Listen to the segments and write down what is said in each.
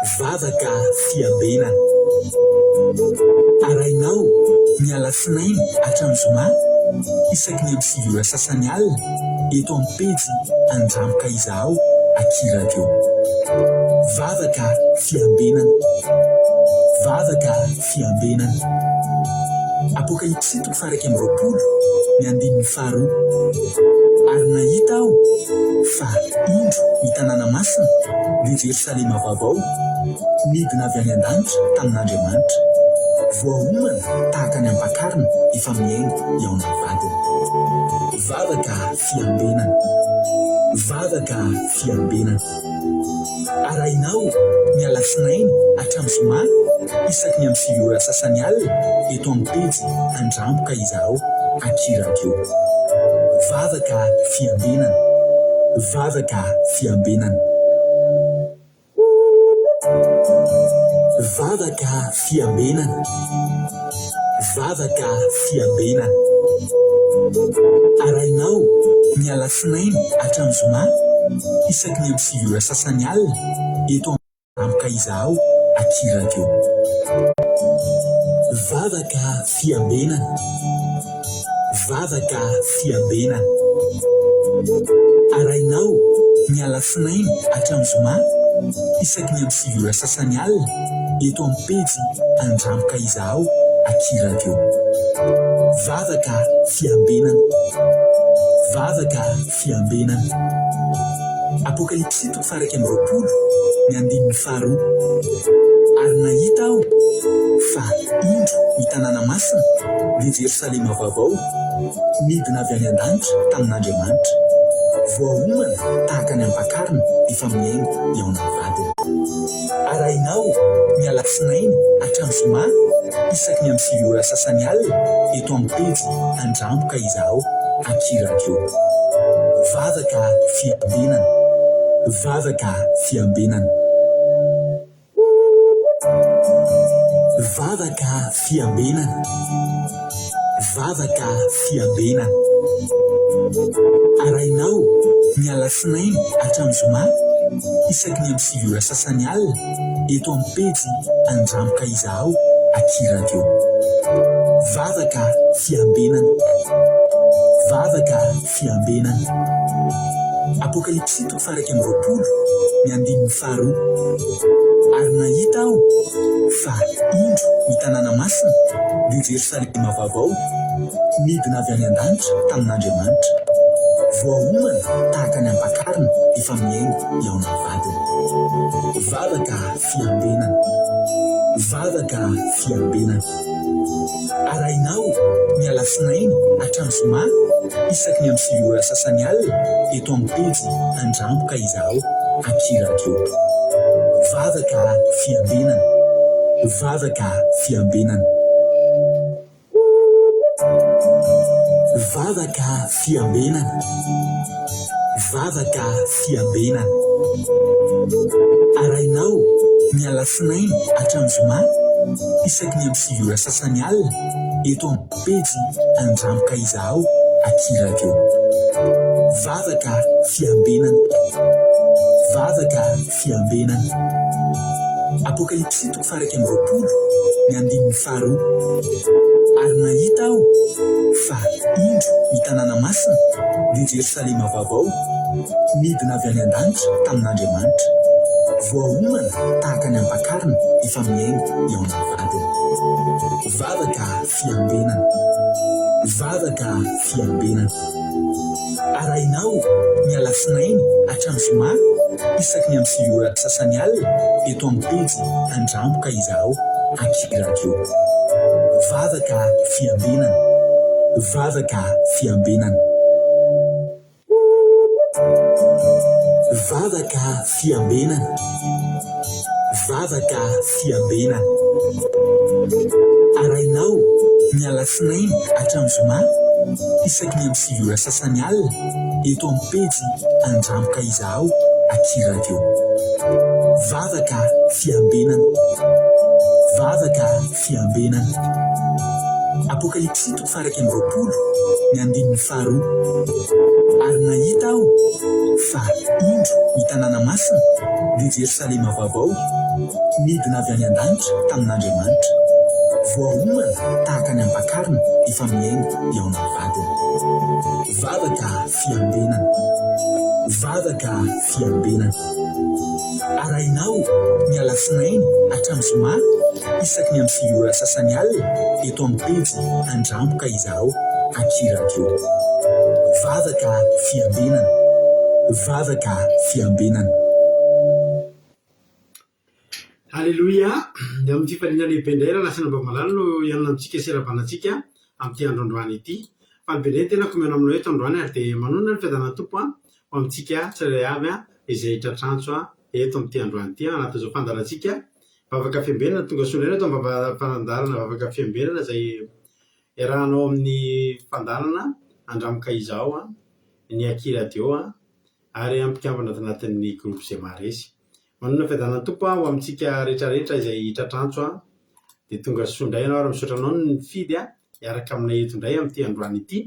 Vavaka fiambenana. Arahinao ny alatsinainy hatramin'ny zoma isaky ny amin'ny 9 ora sasany alina eto amin'ny pejy Andramoka Izahao aty Radio. Vavaka fiambenana. Vavaka fiambenana. Apokalypsy toko faha 21 ny andininy faharoa. Ary nahita aho fa indro ny tanàna masina, dia Jerosalema vaovao, nidina avy any an-danitra tamin'Andriamanitra, voaomana tahaka ny ampakarina efa mihaino hihaona ny vadiny. Vavaka fiambenana. Vavaka fiambenana. Arahinao ny alatsinainy hatramin'ny zoma isaky ny amin'ny 9 ora sasany alina eto amin'ny pejy Andramboka Izahao aty Radio. Vavaka fiambenana. Vavaka fiambenana. Vavaka fiambenana. Vavaka fiambenana. Arahinao ny alatsinainy hatramin'ny zoma isaky ny amin'ny 9 ora sasany alina eto Amka Izahao aty Radio. Vavaka fiambenana. Vavaka fiambenana. Arahinao ny alatsinainy hatramin'ny zoma isaky ny amin'ny 9 ora sasany alina eto amin'ny pejy Andramoka Izahao aty Radio. Vavaka fiambenana. Vavaka fiambenana. Apokalypsy toko faha 21 ny andininy faharoa. Ary nahita aho fa indro ny tanàna masina, dia Jerosalema vaovao, nidina avy any an-danitra tamin'Andriamanitra, voaomana tahaka ny ampakarina efa mihaingo hihaona amin'ny vadiny. Arahinao ny alatsinainy hatramin'ny zoma isaky ny amin'ny 9 ora sasany alina eto amin'ny pejy Andramboka Izahao aty Radio. Vavaka fiambenana. Vavaka fiambenana. Vavaka fiambenana. Vavaka fiambenana. Arahinao ny alatsinainy hatramin'ny zoma isaky ny amin'ny 9 ora sasany alina eto amin'ny pejy Andramboka Izahao aty Radio. Vavaka fiambenana. Vavaka fiambenana. Apokalypsy toko faha 21 ny andininy faharoa. Ary nahita aho fa indro ny tanàna masina, dia Jerosalema vaovao, nidina avy any an-danitra tamin'Andriamanitra, voaomana tahaka ny ampakarina efa mihaingo hihaona amin'ny vadiny. Vavaka fiambenana. Vavaka fiambenana. Arahinao ny alatsinainy hatramin'ny zoma isaky ny amin'ny 9 ora sasany alina eto amin'ny pejy Andramboka Izahao aty Radio. Vavaka fiambenana. Vavaka fiambenana. Vavaka fiambenana. Vavaka fiambenana. Arahinao ny alatsinainy hatramin'ny zoma isaky ny amin'ny 9 ora sasany alina eto amin'ny pejy Andramboka Izahao aty Radio. Vavaka fiambenana. Vavaka fiambenana. Apokalypsy toko faha 21 ny andininy faharoa. Ary nahita aho fa indro ny tanàna masina, dia Jerosalema vaovao, nidina avy any an-danitra tamin'Andriamanitra, voaomana tahaka ny ampakarina efa mihaingo hihaona amin'ny vadiny. Vavaka fiambenana. Vavaka fiambenana. Arahinao ny alatsinainy hatramin'ny zoma isaky ny amin'ny 9 ora sasany alina eto amin'ny pejy Andramboka Izahao aty Radio. Vavaka fiambenana. Vavaka fiambenana. Vavaka fiambenana. Vavaka fiambenana. Arahinao ny alatsinainy hatramin'ny zoma isaky ny amin'ny 9 ora sasany alina eto amin'ny pejy Andramboka Izahao aty Radio. Vavaka fiambenana. Vavaka fiambenana. Apokalypsy toko faha-21, ny andininy faharoa. Ary nahita aho fa indro ny tanàna masina, dia Jerosalema vaovao, nidina avy any an-danitra tamin'Andriamanitra, voaomana tahaka ny ampakarina efa mihaingo hihaona amin'ny vadiny. Vavaka fiambenana. Vavaka fiambenana. Arahinao ny alatsinainy hatramin'ny zoma isaky ny amin'ny sivy ora sasany alina eto amin'ny pejy Andramo ka izahao aky radio. Vavaka fiambenana. Vavaka fiambenana. Aleloia! Dia amin'ny fifaliana lehibe indray raha lasa Ambamalala no hihaona amintsika sy hiarahabana antsika amin'ity andro androany ity. Faly be indray ny tenako mihaona aminao eto androany ary dia manonona ny fiadanan'ny Tompo ho amintsika tsirairay avy izay tratr'antso eto amin'ity androany ity anatin'izao fandaharantsika Vavaka Fiambenana. Tonga soa indray ianao eto amin'ny fandaharana Vavaka Fiambenana izay iarahanao amin'ny fandaharana Andramo ka Izaho, ny Aky Radio ary mpikambana ato anatin'ny groupe izay maharesy. Manonona fiadanan'ny Tompo aho ho amintsika rehetra rehetra izay tratr'antso an! Dia tonga soa indray ianao ary misaotra anao nifidy an! Hiaraka aminay eto indray amin'ity androany ity.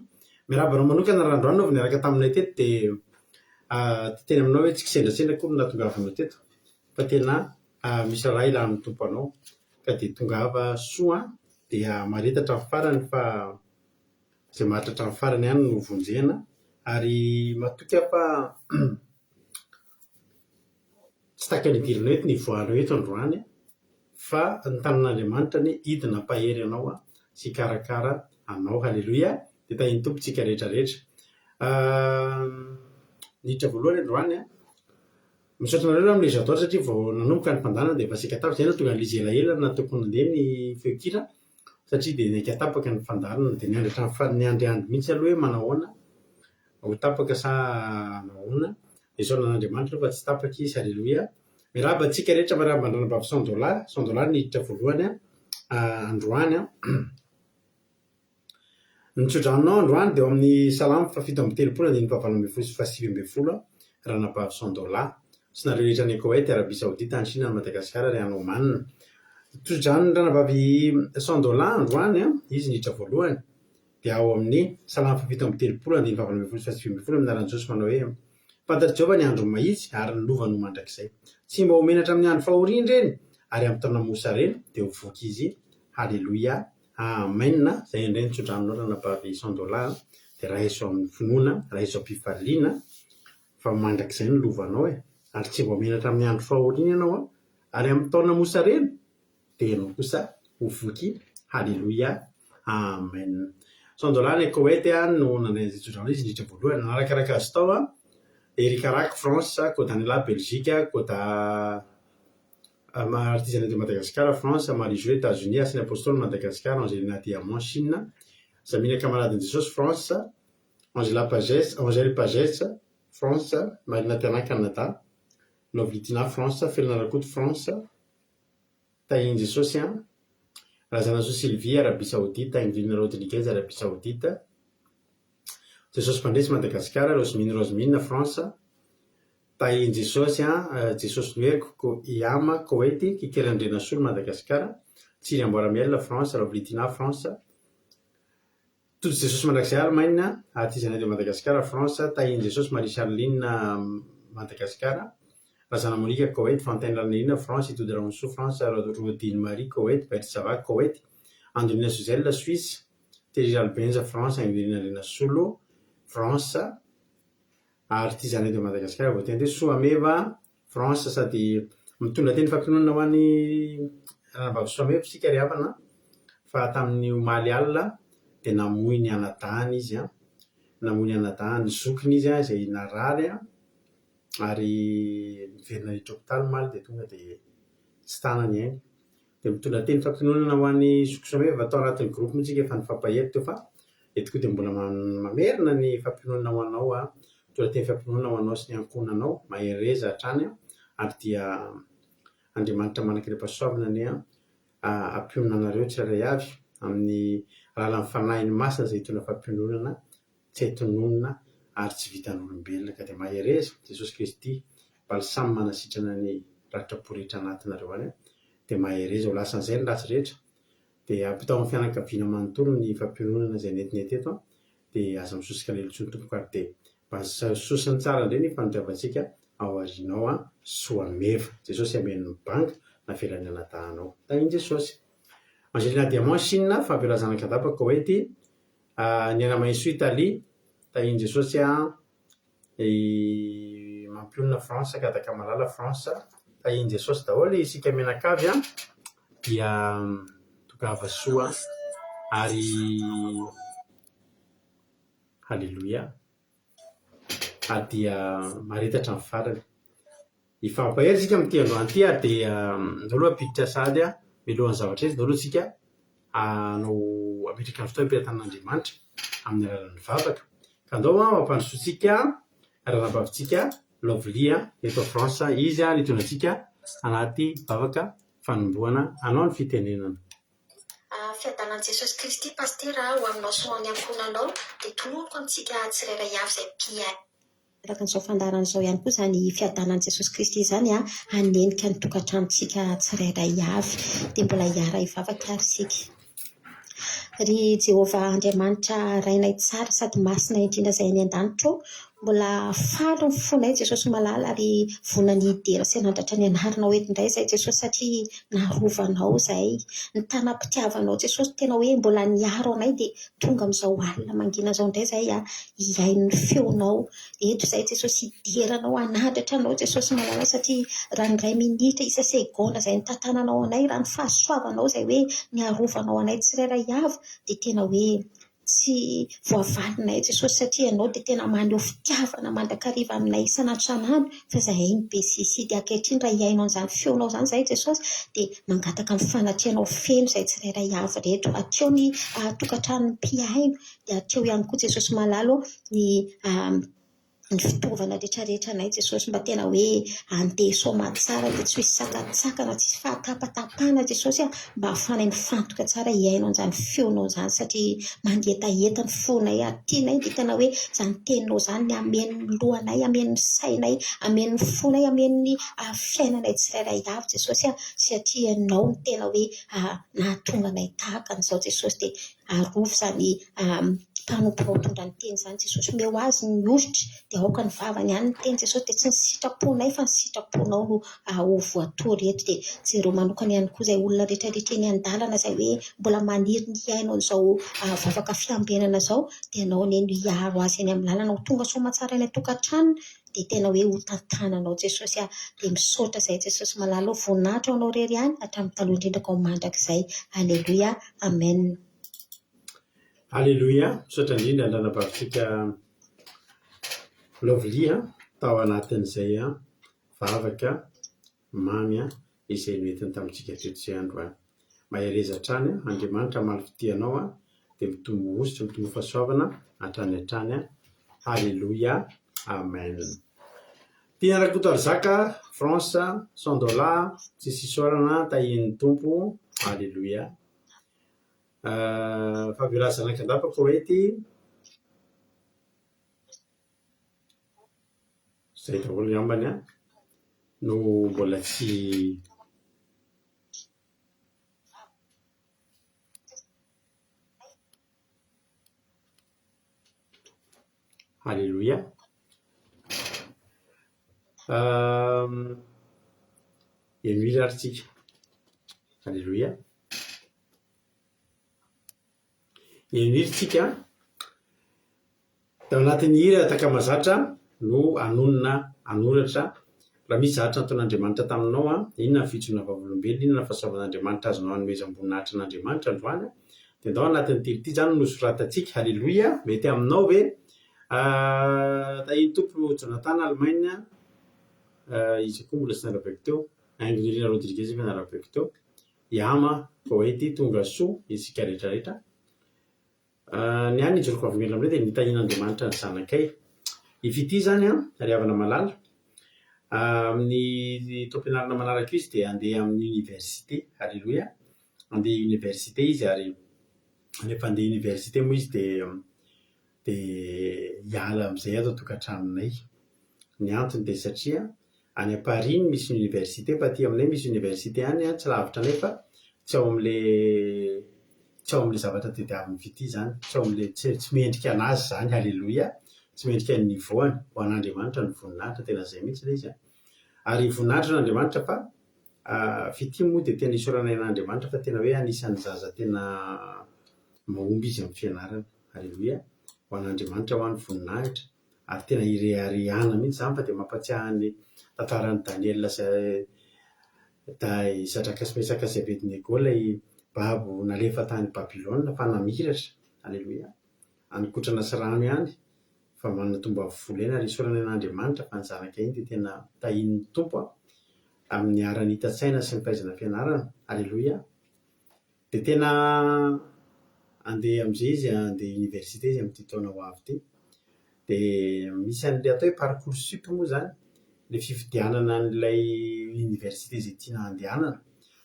Miarahaba anao manokana raha androany ianao vao niaraka taminay teto dia te hiteny aminao hoe tsy kisendrasendra akory no nahatongavanao teto fa tena misy raharaha ilan'ny Tompo anao ka dia tongava soa an! Dia mahareta hatramin'ny farany fa izay maharitra hatramin'ny farany ihany no vonjena ary matoky aho fa Tsy tahaka ny hidiranao eto ny hivoahanao eto androany fa ny tanan'Andriamanitra anie hidina hampahery anao sy hikarakara anao. Haleloia! Dia tahin'ny Tompo tsika rehetra rehetra. Niditra voalohany androany an. Misaotra anareo aloha amin'ilay j'adore satria vao nanomboka ny fandaharana dia efa saika tapitra. Izay no nahatonga an'ilay izy elaela nataoko nandeha ny feon-kira satria dia naika tapaka ny fandaharana dia niandry hatramin'ny farany, niandriandry mihitsy aloha hoe manahoana. Ho tapaka sa nahoana? Isaorana an'Andriamanitra aloha fa tsy tapaka izy, Aleloia. Miarahaba antsika rehetra, miarahaba an-dRanabavy Sandola, Sandola niditra voalohany androany. Ny tsodranonao androany dia ao amin'ny Salamo fahafito amby telopolo andininy fahavalo ambin'ny folo sy fahasivy ambin'ny folo, Ranabavy Sandola, sy nareo rehetra any Koweït, Arabie Saoudite, any Chine, any Madagasikara ary any Oman. Tsodranon'ny Ranabavy Sandola androany, izy niditra voalohany. dia ao amin'ny Salamo fahafito amby telopolo, andininy fahavalo ambin'ny folo sy fahasivy ambin'ny folo, amin'ny anaran'i Jesosy manao hoe, Fantatr'i Jehovah ny andron'ny mahitsy, ary ny lovany ho mandrakizay. Tsy mba ho menatra amin'ny andro fahoriany ireny, ary amin'ny taona mosarena, dia ho voky izy. Haleloia! Amen! Izay indray ny tsodranonao ranabavy Sandola a! Dia raiso amin'ny finoana, raiso am-pifaliana, fa mandrakizay ny lovanao e! Ary tsy mba ho menatra amin'ny andro fahoriana ianao a! Ary amin'ny taona mosarena, dia ianao kosa ho voky Haleloia Amen Cent dollars any Koweït no nandray an'izay tsodrano izy niditra voalohany nanarakaraka azy tao Eric Rack France Kodanela Belgique Koda Artisanat de Madagascar France Marie Jo États-Unis Asin'ny Apostoly Madagascar Angelina Diamant Chine Zamina Camaradin'i Jesosy France Angela Pages Angèle Pages France Marina Tiana Canada Lovlitina France Felana Rakoto France Tahin'i Jesosy an! Razanasoa Sylvie, Arabie Saoudite, Ingrid Rodriguez, Arabie Saoudite, Jesosy Mpandresy, Madagasikara, Rosemine Rosemine, France, Tahin'i Jesosy an! Jesosy no heriko, Ko Iama, Koety, Kikely Andrianasolo, Madagasikara, Tsiry Amboaramiel, France, Lovlitina, France, Tojo Jesosy Mandrakizay Allemagne, Artisanat de Madagascar, France, Tahian'i Jesosy Marie Charline, Madagasikara, Razana Monica, Koweït, Fontaine Ranirina, France, Itody Rahonsoa, France, Rodine Marie, Koweït, Bert Sava, Koweït, Andonina Suzelle, Suisse, Thierry Ralbenja, France, Aingonirina Andrianasolo, France, Artisanat de Madagascar, voatendry Soameva, France sady mitondra teny fampiononana ho an'i Ranabavy Soameva isika ry havana fa tamin'ny omaly alina dia namoy ny anadahiny izy an, namoy ny anadahiny, ny zokiny izy an izay narary an, ary niverina niditra hopitaly omaly dia tonga dia tsy tana ny ainy. Dia mitondra teny fampiononana ho an'i Zoky Soameva tao anatin'ny groupe moa tsika efa nifampahery teo fa eto koa dia mbola mamerina ny fampiononana ho anao aho, mitondra teny fampiononana ho anao sy ny ankohonanao, mahereza hatrany ary dia Andriamanitra manan-karem-pahasoavana anie hampionona anareo tsirairay avy amin'ny alalan'ny Fanahiny Masina izay hitondra fampiononana tsy hay tononina ary tsy vitan'olombelona ka dia mahereza, Jesosy Kristy balsam manasitrana ny ratra-po rehetra anatinareo any dia mahereza ho lasan'izay ny ratsy rehetra. Dia ampitao amin'ny fianakaviana manontolo ny fampiononana izay nentinay teto an. Dia aza misosoka lelo intsony tompoko ary dia mba sosony tsara indray ny fanodiavantsika ao aoriana ao an. Soa meva. Jesosy hameno ny banga navelan'ny anadahinao. Tahin'i Jesosy. Angelina Diamant Chine, Fabiola Zanakadapa Koety, Niaina Mahisoa Italie, Tahin'i Jesosy an. I Mampionona France, Kadakamalala France, Tahin'i Jesosy daholo isika mianakavy an, dia tongava soa ary Haleloia ary dia mahareta hatramin'ny farany. Hifampahery isika amin'ity androany ity ary dia andao aloha hampiditra sahady an, mialohan'ny zavatra rehetra andao aloha isika hanao hametraka ny fotoana am-pelatanan'Andriamanitra amin'ny alalan'ny vavaka. Ka andao an hampandrosoantsika ranabavintsika Lovely eto France, izy no hitondra antsika anaty vavaka fanombohana hanao ny fitenenana. Fiadanan'i Jesosy Kristy Pasitera ho aminao sy ho an'ny ankohonanao dia tononiko amintsika tsirairay avy izay mpihaino. Araka an'izao fandaharana izao ihany koa izany fiadanan'i Jesosy Kristy izany hanenika ny tokantranontsika tsirairay avy. Dia mbola hiara-hivavaka ary isika. Ry Jehovah Andriamanitra Rainay tsara sady masina indrindra izay any an-danitra ô, mbola faly ny fonay Jesosy malala ary vonona ny hidera sy hanandratra ny anaranao eto indray izahay Jesosy satria narovanao izahay. Ny tanam-pitiavanao Jesosy tena hoe mbola niaro anay dia Tonga amin'izao alina mangina izao indray izahay hihaino ny feonao eto izahay Jesosy, hidera anao, hanandratra anao Jesosy malala satria raha ny iray minitra isa-segondra izay nitantananao anay, raha ny fahasoavanao izay hoe niarovanao anay tsirairay avy dia tena hoe tsy voavalinay Jesosy satria ianao dia tena maneho fitiavana mandrakariva aminay isan'andro isan'andro fa izahay no be sisy dia ankehitriny raha hihaino an'izany feonao izany izahay Jesosy dia mangataka ny fanatrehanao feno izahay tsirairay avy ireto. Hatreo ny tokantranon'ny mpihaino dia hatreo ihany koa Jesosy malala ô ny ny fitaovana rehetra rehetra anay Jesosy mba tena hoe handeha soamantsara dia tsy ho hisy sakantsakana, tsy hisy fahatapatapahana Jesosy a, mba hahafahanay mifantoka tsara hihaino an'izany feonao izany satria mangetaheta ny fonay ary tianay dia tena hoe izany teninao izany ny hameno ny lohanay, hameno ny sainay, hameno ny fonay, hameno ny fiainanay tsirairay avy Jesosy a, satria Ianao no tena hoe nahatonga anay tahaka an'izao Jesosy dia arovy izany mpanomponao mitondra ny teny izany Jesosy, omeo azy ny oritra dia aoka ny vavany ihany ny teny Jesosy dia tsy ny sitraponay fa ny sitraponao no ho voatory eto dia jereo manokana ihany koa izay olona rehetra rehetra eny an-dalana izay hoe mbola maniry ny hihaino an'izao vavaka fiambenana izao dia ianao anie no hiaro azy eny amin'ny lalana ho tonga soamantsara eny an-tokantranony dia tena hoe ho tantananao Jesosy ah dia misaotra izay Jesosy malala ô voninahitra ho anao irery ihany hatramin'ny taloha indrindra ka ho mandrakizay Aleloia Amen. Aleloia, misaotra indrindra ny ranabavintsika Lovely tao anatin'izay vavaka mamy izay noentiny tamintsika teto izay androany. Mahereza hatrany, Andriamanitra hamaly fitia anao dia mitombo hosotra, mitombo fahasoavana hatrany hatrany. Haleloia, Amen. Tiana Rakotoarizaka, France, 100 dollars, tsisy isaorana, tahian'ny Tompo, Haleloia. Fabiola Zanakandapa, Koety. Izay daholo angambany an, no mbola tsy Haleloia. Henoy hira ary tsika. Haleloia. Henoy hira tsika. Tao anatin'ny hira Takamazatra no hanonona, hanoratra, raha misy zavatra nataon'Andriamanitra taminao an, inona ny fijoroana vavolombelona, inona ny fahasoavan'Andriamanitra azonao hanomezam-boninahitra an'Andriamanitra androany an, dia ndao anatin'ity hira ity izany no soratantsika, Haleloia, mety aminao ve? Tahian'ny Tompo Jonathan Allemagne, izy koa mbola tsy narabaiko teo, Haingonirina Rodriguez efa narabaiko teo, Yama, Koety, tonga soa isika rehetra rehetra. Ny ahy ny hijoro vavolombelona aminareo dia nitahian'Andriamanitra ny zanakay. I Fitia izany an, ry havana malala, amin'ny taom-pianarana manaraka io izy dia handeha amin'ny université, aleloia, handeha université izy ary rehefa handeha université moa izy dia dia hiala amin'izay ato an-tokantranonay. Ny antony dia satria any Paris no misy ny université fa aty aminay misy université any an, tsy lavitra anay fa tsy ao amin'ilay. Tsy ao amin'ilay zavatra tadiavin'ny fitia izany, tsy ao amin'ilay, tsy tsy mendrika an'azy izany, haleloia, tsy mendrika ny niveau-ny, ho an'Andriamanitra ny voninahitra, tena izay mihitsy ilay izy an. Ary voninahitra ho an'Andriamanitra fa fitia moa dia tena isaorana an'Andriamanitra fa tena hoe anisan'ny zaza tena mahomby izy amin'ny fianarana, haleloia, ho an'Andriamanitra ho an'ny voninahitra. Ary tena ireharehana mihitsy izany fa dia mampatsiahy ny tantaran'i Daniela sy Sadraka sy Mesaka sy Abednego ilay babo nalefa tany Babylona fa namiratra, aleloia, hanin-kotrana sy rano ihany fa manatombo avo vola ihany ary isaorana an'Andriamanitra fa ny zanaka iny dia tena tahian'ny Tompo amin'ny haranita-tsaina sy ny fahaizana fianarana, aleloia. Dia tena handeha amin'izay izy, handeha université izy amin'ity taona ho avy ity. Dia misy an'ilay atao hoe parcoursup moa izany, ilay fifidianana an'ilay université izay tiana handehanana.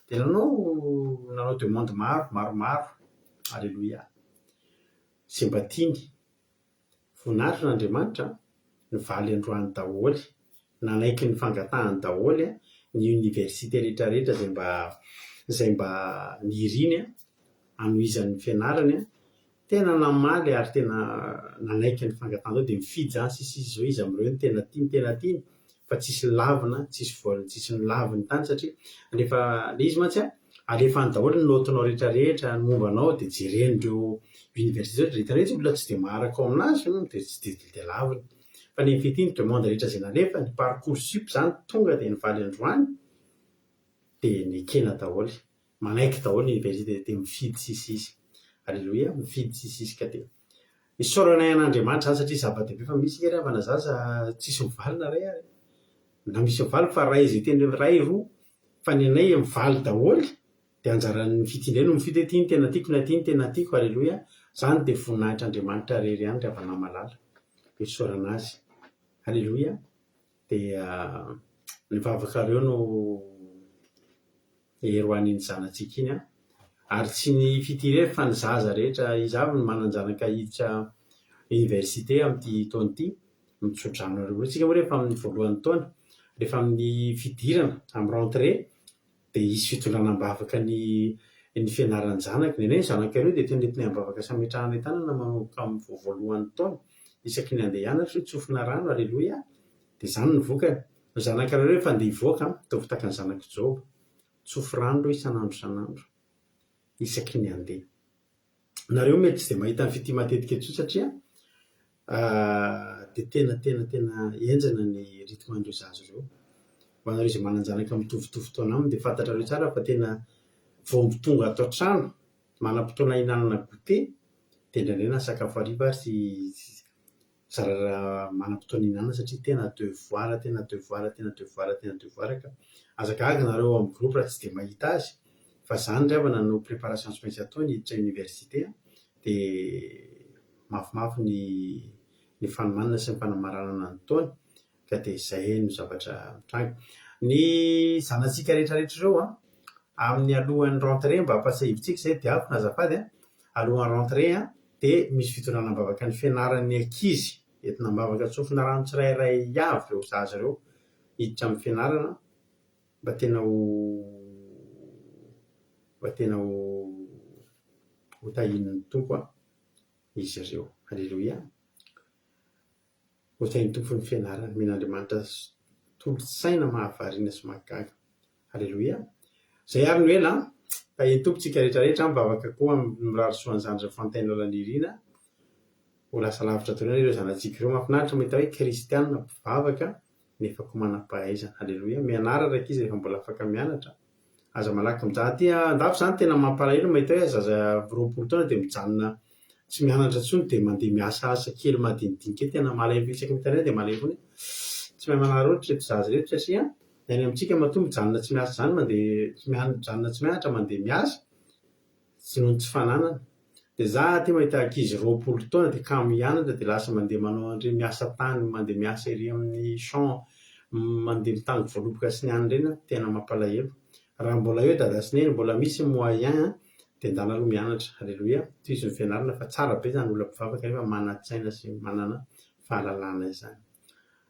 Dia nanao nanao demande maro, maromaro, aleloia, izay mba tiany. Voninahitr' Andriamanitra nivaly androany daholo, nanaiky ny fangatahany daholo ny oniversite rehetra rehetra izay mba izay mba niriny hanohizany ny fianarany, tena namaly ary tena nanaiky ny fangatahany daholo dia mifidy izany sisa izy hoe iza amin'ireo no tena tiany, tena tiany fa tsisy lavina, tsisy voa, tsisy nolaviny tany satria rehefa ilay izy mantsy an, alefa any daholo ny naotinao rehetra rehetra, ny momba anao dia jeren'ireo université ireo dia hitanao hoe ity olona tsy dia maharaka ao aminazy hono dia tsy dia dia laviny. Fa ny FIT ny demande rehetra izay nalefa, ny parcours sup izany tonga dia nivaly androany dia nekena daholo. Manaiky daholo ny université dia mifidy sisa izy. Aleloia, mifidy sisa izy ka dia isaoranay an'Andriamanitra izany satria zava-dehibe fa misy nge ry havana zaza tsisy mivaly na iray ary e. Na misy mivaly fa iray izay tena iray, roa fa ny anay mivaly daholo dia anjaran'ny fitia indray no mifidy hoe ity no tena tiako na ity no tena tiako, aleloia. Izany dia voninahitr'Andriamanitra irery ihany ry havana malala. Isaorana Azy. Aleloia. Dia ny vavakareo no hery ho an'iny zanatsika iny an! Ary tsy ny fitia irery fa ny zaza rehetra, iza avy no manan-janaka hiditra université amin'ity taona ity? Mitso-drano anareo koa. Isika moa rehefa amin'ny voalohan'ny taona, rehefa amin'ny fidirana, amin'ny rentrée, dia hisy fitondrana am-bavaka ny ny fianaran-janaka. Indraindray ny zanakareo dia tena entinay am-bavaka sy ametrahanay tanana manomboka amin'ny vao voalohan'ny taona, isaky ny handeha hianatra hoe tsofina rano, aleloia! Dia izany no vokany. Ny zanakareo rehefa handeha hivoaka, ataovy tahaka ny zanak'i Joba. Tsofy rano ireo isan'andro isan'andro. Isaky ny handeha. Nareo mety tsy dia mahita ny fitia matetika intsony satria dia tena tena tena henjana ny rythme an'ireo zaza ireo. Ho anareo izay manan-janaka mitovitovy taona aminy dia fantatrareo tsara fa tena vao tonga ato an-trano, manam-potoana hihinanana goûter, dia indraindray na sakafo hariva ary tsy Zara raha manam-potoana hihinanana satria tena devoir, tena devoir, tena devoir, tena devoir ka. Aza gaga nareo ao amin'ny groupe raha tsy dia mahita azy fa zany ry havana no préparation tsy maintsy atao ny hiditra université dia mafimafy ny ny fanomanana sy ny fanamaranana ny taona ka dia izay no zavatra mitranga. Ny zanatsika rehetra rehetra ireo an, amin'ny alohan'ny rentrée mba ampatsiahivintsika izay diavina azafady an, alohan'ny rentrée an, dia misy fitondrana am-bavaka ny fianaran'ny ankizy, entina am-bavaka tsofina rano tsirairay avy ireo zaza ireo hiditra amin'ny fianarana mba tena ho mba tena ho ho tahian'ny Tompo izy ireo. Aleloia. Ho tahian'ny Tompo ny fianarany. Omen'Andriamanitra tolo-tsaina mahavariana sy mahagaga. Aleloia. Izay ary no ela an. Tahian'ny Tompo tsika rehetra rehetra an. Mivavaka koa mirary soa an'i Zandry Fontaine Lalanirina. Ho lasa lavitra daholo anie ireo zanatsika ireo. Mahafinaritra mahita hoe kristiana mpivavaka nefa koa manam-pahaizana. Aleloia. Mianara rankizy rehefa mbola afaka mianatra. Aza malaky mijanona. Aty andafy izany tena mampalahelo mahita hoe zaza 20 taona dia mijanona tsy mianatra intsony dia mandeha miasa asa kely madinidinika eny. Tena malahelo isaky ny mitandrina dia malahelo foana hoe tsy mahay manararaotra ireto zaza ireto satria ny any amintsika matoa mijanona tsy miasa izany mandeha tsy mijanona tsy mianatra mandeha miasa Tsy noho ny tsy fananana. Dia za aty mahita ankizy 20 taona dia kamo hianatra dia lasa mandeha manao an'ireny miasa tany, mandeha miasa ery amin'ny champ, mandeha mitango voaloboka sy ny anona ireny an, tena mampalahelo. Raha mbola eo dada sy neny, mbola misy ny moyen an, dia ndana aloha mianatra. Aleloia. Tohizo ny fianarana fa tsara be izany olona mpivavaka nefa manan-tsaina sy manana fahalalana izany.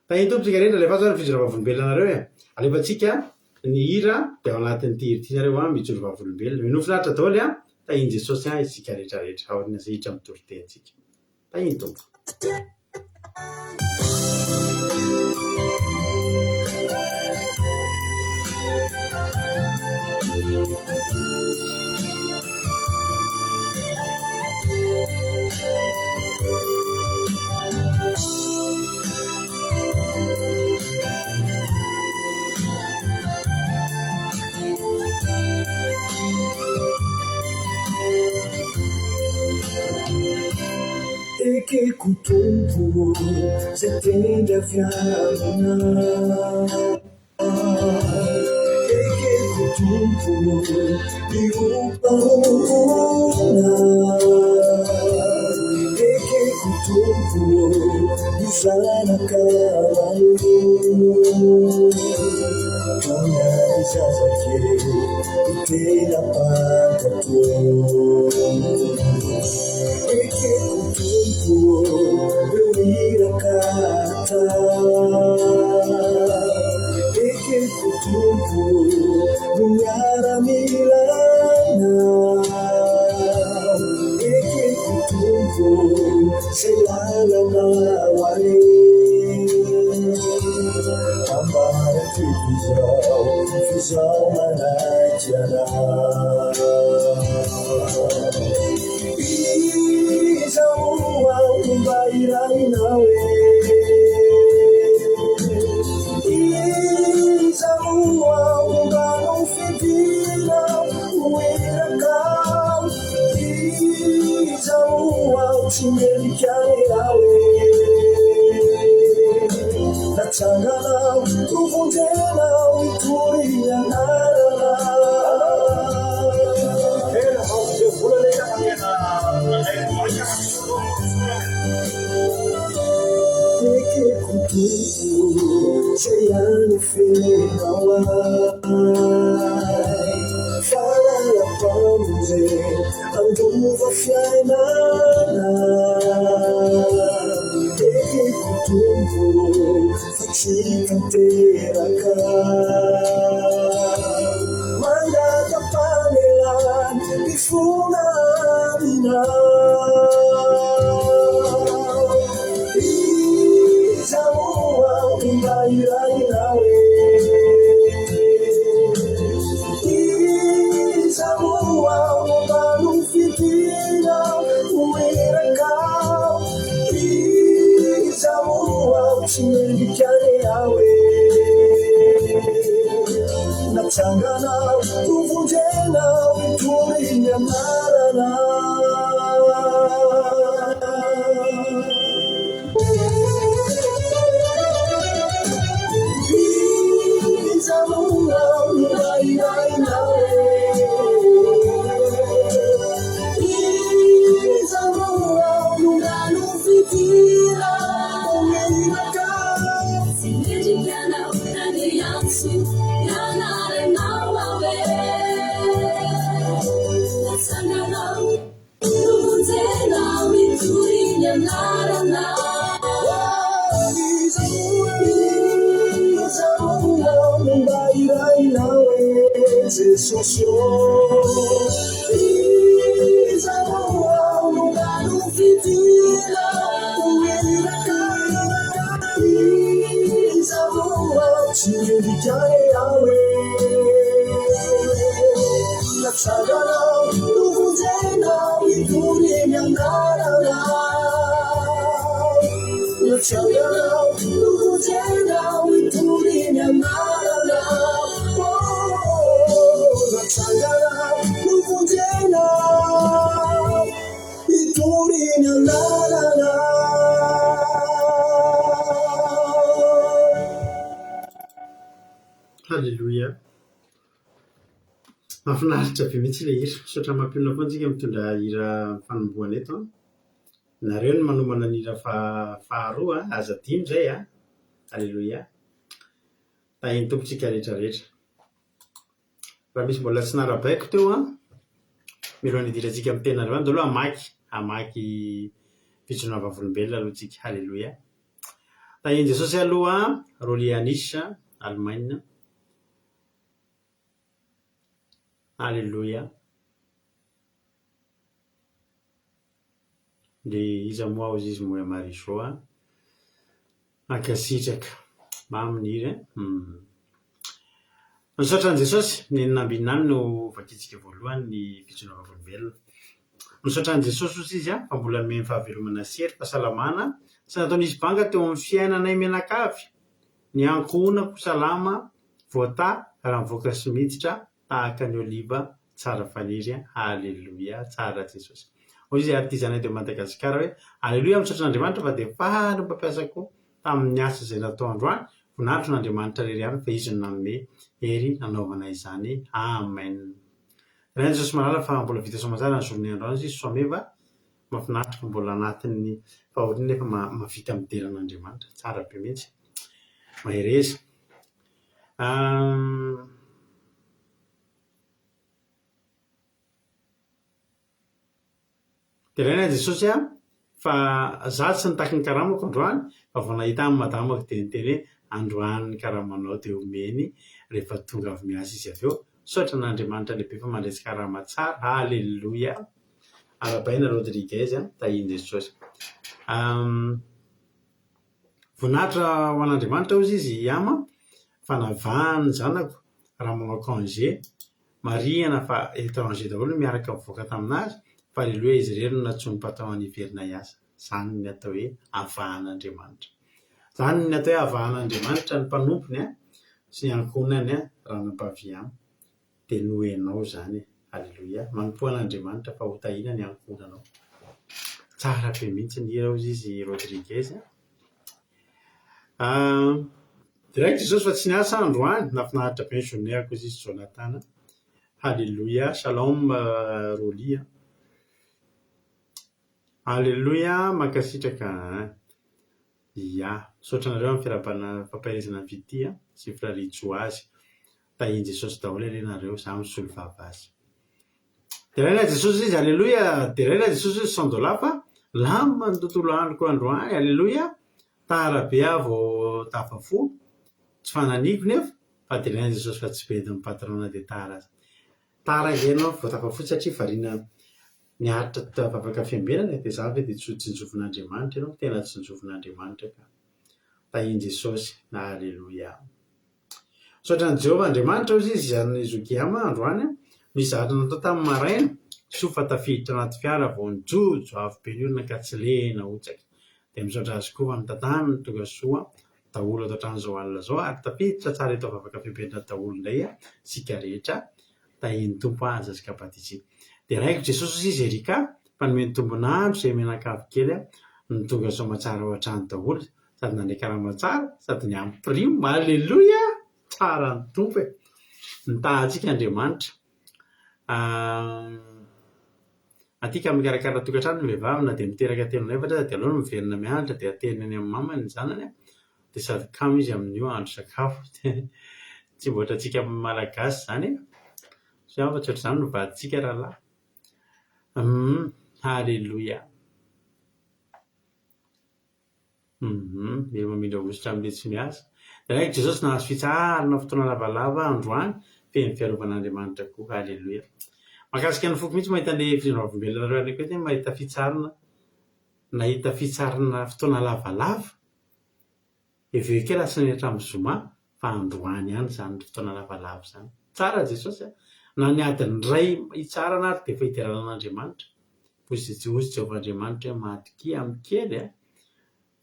Tahin'ny Tompo tsika rehetra, alefaso ary ny fijoroana vavolombelona anareo e! Alefantsika ny hira dia ao anatin'ity hira ity nareo an, mijoro vavolombelona. Minoa finaritra daholo an! Tahian'i Jesosy an isika rehetra rehetra aorian'izay hiditra amin'ny toritenintsika. Tahian'ny Tompo. Ekeko Tompo ô, zay tendry avy aminao. Ekeko Tompo ô, ny hompanompoana. Ekeko Tompo ô, ny zanaka manompo. Taonan'ny zazakely no tena mpankatò. Ekeko Tompo ô, ireo iraka atao. Ekeko Tompo ô, no miaramilanao. Ekeko Tompo ô, izay lalana ho aleha. Ambarako izao, f'izaho manaiky anao. Iza moa aho no mba hirahinao e? Iza moa aho no mba nofidinao ho irakao? Iza moa aho tsy mendrika ny aho e? Natsanganao, novonjenao hitory ny anaranao. Ekeko Tompo, zay ihany fenao ahy. Fahalalam-pamonjena handova fiainana. Ekeko Tompo, fa tsy tanteraka. Mangata-pamelana mifona aminao. Iza moa aho no mba hirahinao e? Iza moa aho no mba nofidinao ho irakao? Iza moa aho tsy mendrika ny aho e? Natsanganao, novonjenao, hitory ny anaranao. Iza moa aho no mba hirahinao e? Iza moa aho no mba nofidinao ho irakao? Tsy mendrika anao na ny antso nianaranao aho e. Natsanganao, novonjenao hitory ny anaranao. Iza moa, iza moa aho no mba hirahinao e, Jesosy ô. Iza moa aho no mba nofidinao ho irakao? Iza moa aho tsy mendrika aho e? Natsanganao, novonjenao hitory ny anaranao. Natsanganao, novonjenao hitory ny anaranao. Oh, natsanganao, novonjenao hitory ny anaranao. Haleloia. Mahafinaritra be mihitsy ilay hira. Misaotra mampionona foana isika mitondra hira fanombohana eto an. Nareo no manomana ny hira faharoa an. Aza adino izay an. Aleloia. Tahin'ny Tompo tsika rehetra rehetra. Raha misy mbola tsy narabaiko teo an, mialohan'ny hidirantsika amin'ny tenin'Andriamanitra, andao aloha hamaky, hamaky fijoroana vavolombelona aloha tsika. Aleloia. Tahin'i Jesosy aloha, Rolly Anish, Allemagne. Aleloia. Dia iza moa hozy izy moa Marijo a? Mankasitraka. Mamy ny hira e. Misaotra an'i Jesosy. Ny 66 no vakintsika voalohany ny fijoroana vavolombelona. Misaotra an'i Jesosy hozy izy fa mbola nomeny fahavelomana sy hery, fahasalamana tsy nataon'izy banga teo amin'ny fiainanay mianakavy. Ny ankohonako salama, voatahy raha mivoaka sy miditra tahaka ny oliva tsara faniry Aleloia tsara Jesosy. Hoy izy ary ity zanay de Madagascar hoe Aleloia misaotra an'Andriamanitra fa dia faly ny mpampiasa koa tamin'ny asa izay natao androany, voninahitro an'Andriamanitra irery ihany fa izy no nanome hery nanaovana izany Amen. Rainy Jesosy malala fa mbola vita soamatsara ny journée androany izy soameva mahafinaritra fa mbola anatin'ny fahoriana nefa mahavita midera an'Andriamanitra tsara be mihitsy mahereza. Deraina Jesosy a, fa za tsy nitaky ny karamako androany fa vao nahita ahy ny madamako dia niteny hoe androany ny karamanao dia omeny rehefa tonga avy miasa izy avy eo. Misaotra an'Andriamanitra lehibe fa mandresy karama tsara. Aleloia. Arahabaina Rodriguez a, tahian'i Jesosy. Voninahitra ho an'Andriamanitra hozy izy Yama fa navahany ny zanako raha manao congé. Marihana fa étranger daholo no miaraka mivoaka tamin'azy fa aleloia izy irery no nantsoin'ny patron-ny hiverina hiasa. Izany ny atao hoe avahan'Andriamanitra. Izany ny atao hoe avahan'Andriamanitra ny mpanompony sy ny ankohonany ranabavy Yama. Dia noho ianao izany e. Aleloia. Manompoa an'Andriamanitra fa ho tahiana ny ankohonanao. Tsara be mihitsy ny hira hozy izy Rodriguez a. Direct Jesosy fa tsy niasa aho androany. Nahafinaritra be ny journée-ko hozy izy Jonathan. Haleloia. Shalom Rolly a. Aleloia, mankasitraka an. Ia. Misaotra anareo amin'ny fiarahabana fampaherezana ny fitia sy ny firarian-tsoa azy. Tahian'i Jesosy daholo anie nareo, za misolo vava azy. Deraina Jesosy izy, aleloia, deraina Jesosy izy 100 dollars fa lamina ny tontolo androko androany, aleloia, tara be aho vao tafafoha, tsy fananiko nefa fa deraina Jesosy fa tsy bedin'ny patron na dia tara aza. Tara ange ianao vao tafafoha satria variana niaritra vavaka fiambenana e, dia za ve dia tsy ho tsinjovin'Andriamanitra ianao, tena tsinjovin'Andriamanitra ka. Tahian'i Jesosy, aleloia. Misaotra an'i Jehovah Andriamanitra hozy izy izany Zokiama androany nisy zavatra natao tamin'ny maraina, soa fa tafiditra anaty fiara vao nijojo avo be ny olona ka tsy lena hotsaka. Dia misaotra azy koa fa nitantanany ny tonga soa daholo ato an-trano izao alina izao ary tafiditra tsara eto vavaka fiambenana daholo indray isika rehetra. Tahian'ny Tompo aza sy Kabadiji. Deraiko Jesosy hozy izy Erika fa nomeny tombon'andro izay mianakavy kely no tonga soamatsara ao an-trano daholo. Sady nandray karama tsara sady niampy prime. Aleloia! Tsara ny Tompo e! Nitaha antsika Andriamanitra. Aty ka mikarakara tokantrano ny vehivavy na dia miteraka telo na efatra aza dia aleony miverina mianatra dia ateriny any amin'ny mamany ny zanany dia sady kamo izy amin'io hahandro sakafo. Tsy mba ohatrantsika Malagasy izany e! Soa ihany fa tsy ohatr'izany ny vadintsika rahalahy. Hum! Aleloia! Hum, mila mamindra hosotra amin'ilay tsy miasa. Raiko Jesosy nahazo fitsaharana fotoana lavalava androany, feno fiarovan'Andriamanitra koa. Haleloia. Mahakasika ny foko mihitsy mahita an'ilay fijoroam-bavolombelona nareo any koa mahita fitsaharana, nahita fitsaharana fotoana lavalava. Hevero kely alatsinainy hatramin'ny zoma fa androany ihany izany fotoana lavalava izany. Tsara Jesosy a! Na ny adiny iray hitsarana ary dia efa hiderana an'Andriamanitra. Hoy Jehovah Andriamanitra hoe matokia amin'ny kely a!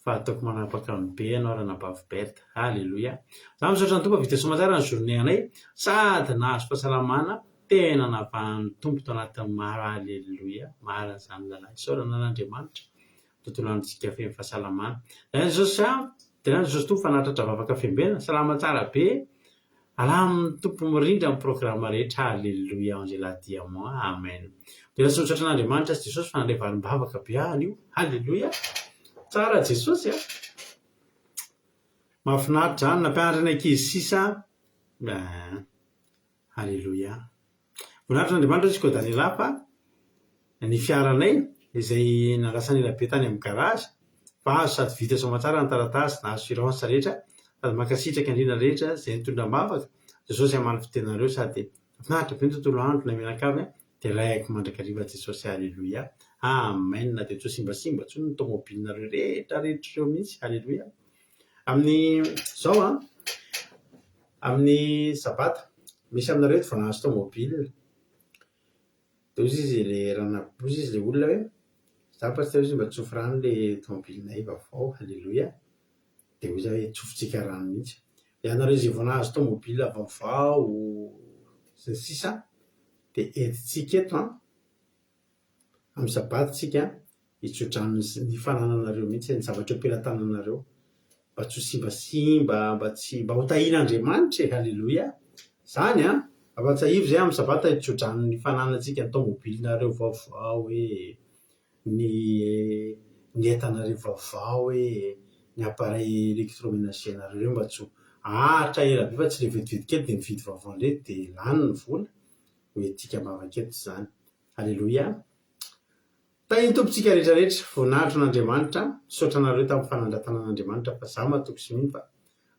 Fa ataoko manapaka amin'ny be ianao ranabavy Berthe. Aleloia! Za misaotra ny Tompo fa vita soamantsara ny journée anay sady nahazo fahasalamana tena navahan'ny Tompo tao anatin'ny maro. Aleloia! Marina izany zalahy. Isaorana an'Andriamanitra. Tontolo androntsika feno fahasalamana. Deraina Jesosy a! Deraina Jesosy Tompo fa nahatratra vavaka fiambenana. Salama tsara be. Alamin'ny Tompo mirindra ny programme rehetra. Alléluia Angela Diamant. Amen. Dera sy misaotra an'Andriamanitra sy Jesosy fa nandray valim-bavaka be aho anio. Alléluia. Tsara Jesosy a! Mahafinaritra izany. Nampianatra ny ankizy sisa. Aleloia. Voninahitr' Andriamanitra hoy Koa Daniela fa ny fiaranay izay nandrasana ela be tany amin'ny garage fa azo sady vita soamantsara ny taratasy na assurance rehetra sady mankasitraka indrindra rehetra izay nitondra am-bavaka Jesosy hamaly fitenareo sady mahafinaritra be ny tontolo andro na mianakavy dia raiko mandrakariva Jesosy Aleloia. Amen! Dia tsy ho simbasimba intsony ny tomobilinareo rehetra rehetra ireo mihitsy. Aleloia! Amin'ny izao an, amin'ny sabata, misy aminareo eto vao nahazo tomobile. Dia hoy izy ilay rana- hoy izy ilay olona hoe, za pasitera hoy izy mba tsofy rano ilay tomobilinay vaovao. Aleloia! Dia hoy za hoe tsofintsika rano mihitsy. Ianareo izay vao nahazo tomobile vaovao sy ny sisa dia entintsika eto an, Amin'ny sabata tsika hitsodrano ny fanananareo mihitsy, ny zavatra eo am-pelatananareo, mba tsy ho simbasimba, mba tsy, mba ho tahian'Andriamanitra e! Haleloia! Zany an! Ampahatsiahivo izay amin'ny sabata hitsodrano ny fananantsika, ny taomobilinareo vaovao e, ny ny entanareo vaovao e, ny appareil électroménager-nareo ireo mba tsy ho haharitra ela be fa tsy ilay vetivety kely dia mividy vaovao indray dia lany ny vola. Ho entintsika am-bavaka eto izany. Aleloia. Tahin'ny Tompo tsika rehetra rehetra. Voninahitro an'Andriamanitra. Misaotra anareo tamin'ny fanandratana an'Andriamanitra fa za matoky sy mino fa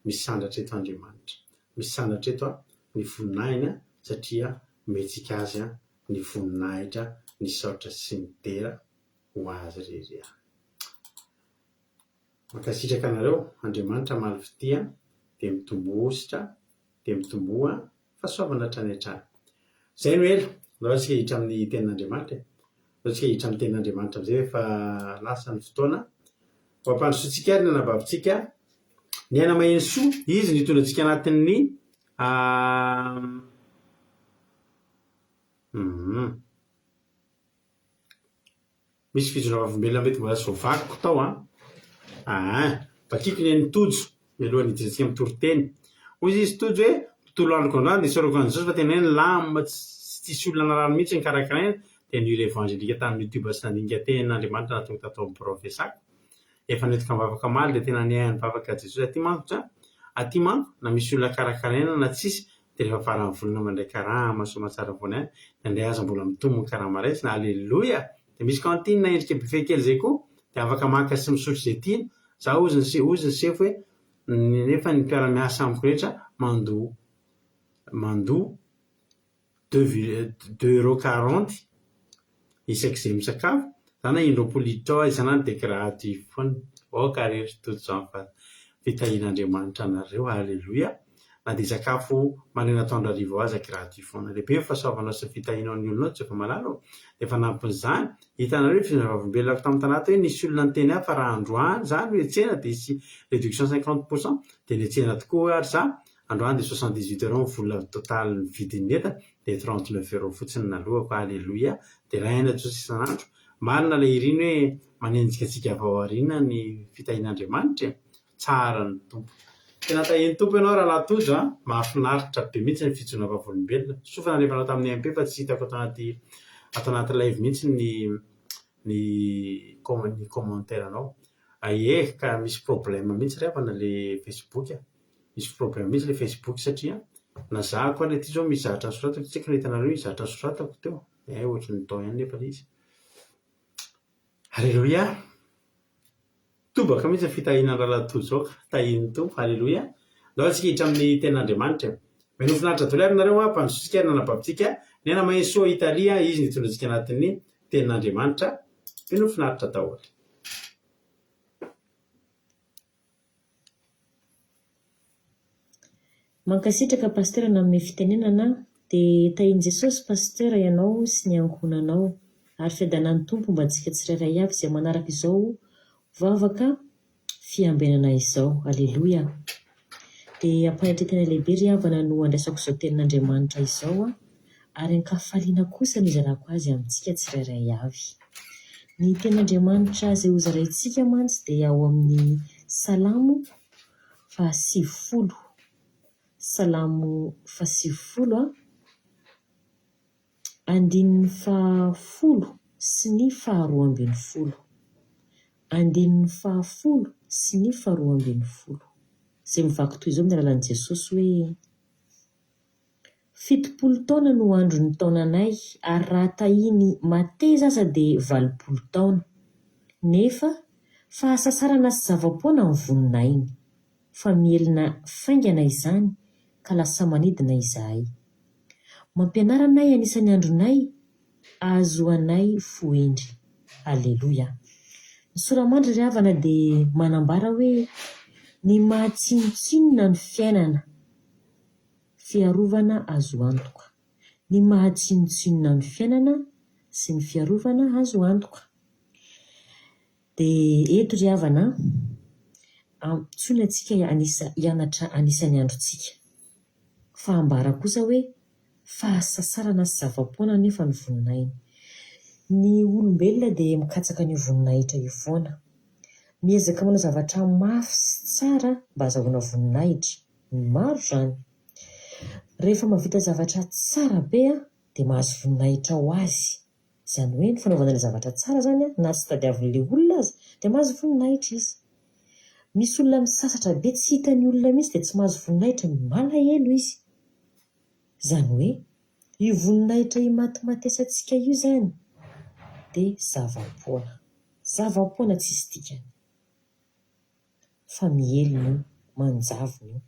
misandratra eto Andriamanitra. Misandratra eto ny voninahiny satria omentsika Azy ny voninahitra, ny saotra sy ny dera ho Azy irery ihany. Mankasitraka anareo. Andriamanitra hamaly fitia dia mitomboa hosotra dia mitomboa Fahasoavana hatrany hatrany. Izay no ela. Andao isika hiditra amin'ny tenin'Andriamanitra e. Andao isika hiditra amin'ny tenin'Andriamanitra amin'izay efa lasa ny fotoana. Ho ampandrosoantsika ary ny anabavintsika. Ny aina maheno soa, izy no hitondra antsika anatin'ny Hum. Misy fijoroana vavolombelona mety mbola tsy voavakiko tao an! Aa! Vakiko ny an'i Tojo mialohan'ny hidirantsika amin'ny toriteny. Hoy izy Tojo hoe, tontolo androko androany dia isaorako an'i Jesosy fa tena hoe nilamina tsy tsisy olona narary mihitsy nikarakaraina dia nihira evangelika tamin'ny youtube sy nandinika tenin'Andriamanitra natonga tato amin'ny birao fiasako. Efa nentiko am-bavaka omaly dia tena nihaino vavaka Jesosy aty manko tsa! Aty manko na misy olona karakaraina na tsisy dia rehefa faran'ny volana mandray karama soamatsara foana ihany, indraindray aza mbola mitombo ny karama raisina, aleloia! Dia misy cantine endrika buffet kely izay koa dia afaka maka sy misotro izay tiana, za hozy ny hozy ny sefo hoe nefa ny mpiara-miasa amiko rehetra mandoa mandoa deux vir deux euros quarante isak'izay misakafo, za na in-droapolo hiditra ao aza isan'andro dia gratuit foana, aoka re ry Tojo zany fa fitahian'Andriamanitra anareo, aleloia, na dia sakafo maraina atoandro hariva ao aza gratuit foana, lehibe ny fahasoavanao sy ny fitahianao ny olonao Jehovah malala ô, dia fanampin'izany, hitanareo io fivavolombelonako tamin'ny talata hoe nisy olona niteny ahy fa raha androany za no hiantsena dia hisy réduction 50 pour cent, dia niantsena tokoa ary za, Androany dia 78 euros ny vola total ny vidin'ny entana dia 39 euros fotsiny naloako, aleloia, deraina Jesosy isan'andro, marina ilay iriny hoe manenjika antsika avy ao aoriana ny fitahian'Andriamanitra e, tsara ny Tompo. Tena tahian'ny Tompo ianao rahalahy Tojo a, mahafinaritra be mihitsy ny fijoroana vavolombelona, soa fa nalefanao tamin'ny MP fa tsy hitako ato anaty ato anaty live mihitsy ny ny ny commentaire anao, aie ka misy problème mihitsy ry havana le Facebook a. Misy problème mihitsy ilay Facebook satria na za koa ary ity zao misy zavatra nosoratako, tsy haiko na hitanareo io zavatra nosoratako teo, eh ohatry ny tao ihany nefa ilay izy. Aleloia! Tobaka mihitsy ny fitahiana an'i Rahalahy Tojo ka, tahian'ny Tompo, aleloia! Ndao isika hiditra amin'ny tenin'Andriamanitra e. Mino finaritra daholo ary nareo an, mpandrosotsika ary nanababintsika, ny aina mahery soa Italia, izy nitondra antsika anatin'ny tenin'Andriamanitra, mino finaritra daholo. Mankasitraka Pasteur nanome fitenenana dia tahin'i Jesosy Pasteur ianao sy ny ankohonanao ary fiadanan'ny Tompo homba antsika tsirairay avy izay manaraka izao vavaka fiambenana izao Aleloia Dia am-panetretena lehibe ry havana no andraisako izao tenin'Andriamanitra izao ary an-kafaliana kosa no izarako azy amintsika tsirairay avy. Ny tenin'Andriamanitra izay hozaraintsika mantsy dia ao amin'ny Salamo fahasivifolo. Salamo fahasivifolo, andininy fahafolo sy ny faharoambinifolo. Andininy fahafolo sy ny faharoambinifolo. Izay mivaky toy izao amin'ny alalan'i Jesosy hoe. 70 taona no andron'ny taonanay ary raha tahiny mateza aza dia 80 taona. Nefa fahasasarana sy zava-poana ny voninahiny. Fa mihelina faingana izany ka lasa manidina izahay. Mampianara anay anisan'ny andronay ahazoanay fo hendry. Aleloia. Ny sora-mandry ry havana dia manambara hoe ny maha tsinontsinona ny fiainana, fiarovana azo antoka. Ny maha tsinontsinona ny fiainana sy ny fiarovana azo antoka. Dia eto ry havana an, antsoina antsika hanisa, hianatra hanisa ny androntsika. Fa ambara kosa hoe fahasasarana sy zava-poana anefa ny voninahiny. Ny olombelona dia mikatsaka an'io voninahitra io foana. Miezaka manao zavatra mafy sy tsara mba hazahoana voninahitra. Maro izany. Rehefa mahavita zavatra tsara be dia mahazo voninahitra ho azy. Izany hoe ny fanaovana ilay zavatra tsara izany na tsy tadiavin'ilay olona aza dia mahazo voninahitra izy. Misy olona misasatra be tsy hitan'ny olona mihitsy dia tsy mahazo voninahitra, malahelo izy. Izany hoe io voninahitra imatimatesantsika io izany dia zava-poana. Zava-poana tsisy dikany. Fa mihelina io, manjavona io.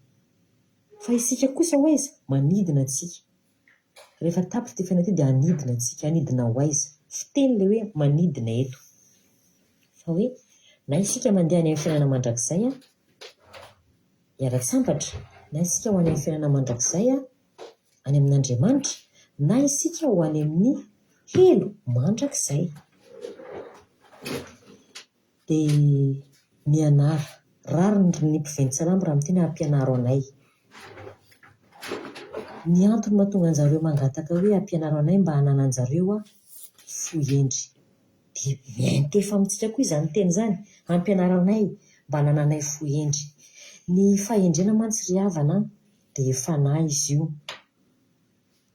Fa isika kosa ho aiza? Manidina tsika. Rehefa tapitra ity fiainana ity dia hanidina tsika. Hanidina ho aiza? Fiteny ilay hoe manidina eto. Fa hoe na isika mandeha any amin'ny fiainana mandrakizay an, hiara-tsambatra, na isika ho any amin'ny fiainana mandrakizay an, any amin'Andriamanitra, na isika ho any amin'ny helo mandrakizay. Dia mianara. Rariny ry ny mpiventy salamo raha miteny hoe ampianaro anay. Ny antony mahatonga anjareo mangataka hoe ampianaro anay mba hanananjareo fo hendry. Dia miantefa amintsika koa izany teny izany, ampianaro anay mba hanananay fo hendry. Ny fahendrena mantsy ry havana dia fanahy izy io.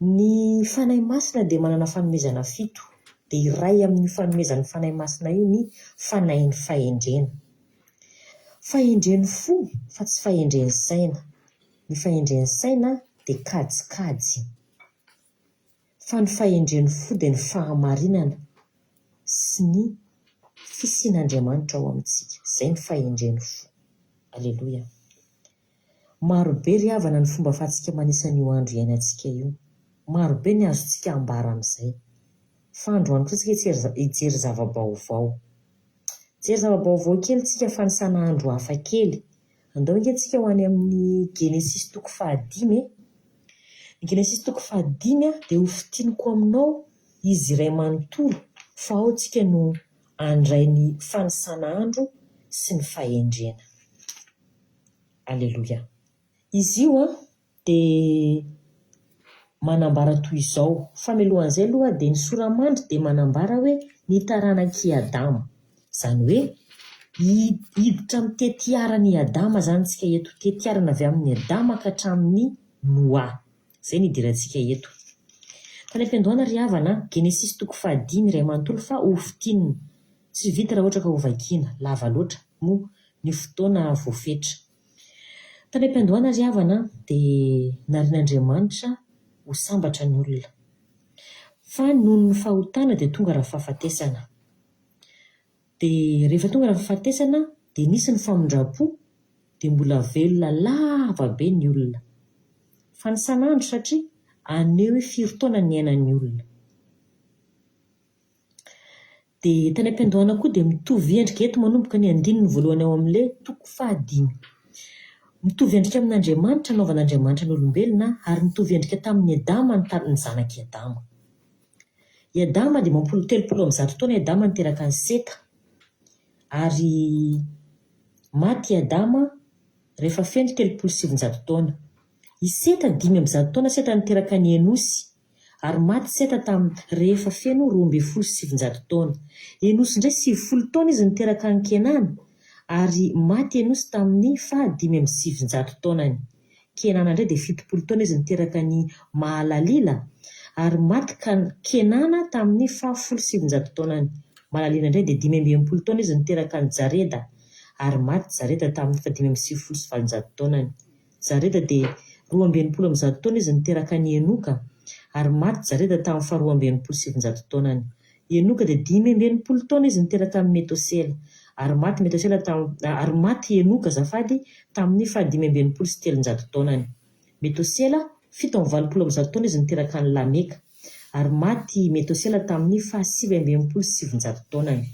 Ny Fanahy Masina dia manana fanomezana fito, dia iray amin'io fanomezan'ny Fanahy Masina io ny Fanahin'ny fahendrena. Fahendren'ny fo fa tsy fahendren'ny saina. Ny fahendren'ny saina dia kajikajy. Fa ny fahendren'ny fo dia ny fahamarinana sy ny fisian'Andriamanitra ao amintsika. Izay ny fahendren'ny fo. Aleloia. Maro be ry havana ny fomba afahantsika manisa an'io andro iainantsika io. Maro be ny azontsika ambara amin'izay. Fa androany kosa isika hijery zava-baovao. Hijery zava-baovao kely tsika fanisana andro hafa kely. Andao ange tsika ho any amin'ny Genesisy toko fahadimy e. Ny Genesisy toko fahadimy dia ho fintiniko aminao izy iray manontolo fa ao tsika no handray ny fanisana andro sy ny fahendrena. Aleloia. Izy io an, dia manambara toy izao, fa mialohan'izay aloha dia ny sora-mandry dia manambara hoe ny taranak'i Adama. Izany hoe hiditra amin'ny tetiaran'i Adama izany isika eto, tetiarana avy amin'i Adama ka hatramin'i Noa. Izay no idirantsika eto. Tany am-piandohana ry havana, Genesisy toko fahadimy iray manontolo fa ho fintinina. Tsy vita raha ohatra ka hovakiana, lava loatra moa ny fotoana voafetra. Tany am-piandohana ry havana dia narian'Andriamanitra ho sambatra ny olona. Fa noho ny fahotana dia tonga rafahafatesana. Dia rehefa tonga rafahafatesana dia nisy ny famindram-po dia mbola velona lava be ny olona. Fanisan'andro satria haneho hoe firy taona niainan'ny olona. Dia tany am-piandohana koa dia mitovy endrika, eto manomboka ny andininy voalohany ao amin'ilay toko fahadimy. Mitovy endrika amin'Andriamanitra nanaovan'Andriamanitra ny olombelona ary nitovy endrika tamin'i Adama ny ny zanak'i Adama. I Adama dia 135 taona i Adama niteraka an'i Seta. Ary maty i Adama rehefa feno 930 taona. I Seta 105 taona Seta niteraka an'i Enosy. Ary maty Seta tamin'ny rehefa feno 912 taona. Enosy indray 90 taona izy niteraka an'i Kenana, ary maty Enosy tamin'ny faha 995 taonany. Kenana indray dia 70 taona izy niteraka an'i Mahalalila, ary maty Kenana tamin'ny faha 910 taonany. Mahalalila indray dia 65 taona izy niteraka an'i Jareda, ary maty Jareda tamin'ny faha 895 taonany. Jareda dia 162 taona izy niteraka an'i Enoka, ary maty Jareda tamin'ny faha 962 taonany. Enoka dia 65 taona izy niteraka an'i Metosela, ary maty Metosela tamin'ny, ary maty Enoka, azafady, tamin'ny faha 365 taonany. Metosela, 387 taona izy niteraka an'i Lameka, Ary maty i Metosela tamin'ny fahasivy amby 960 taonany.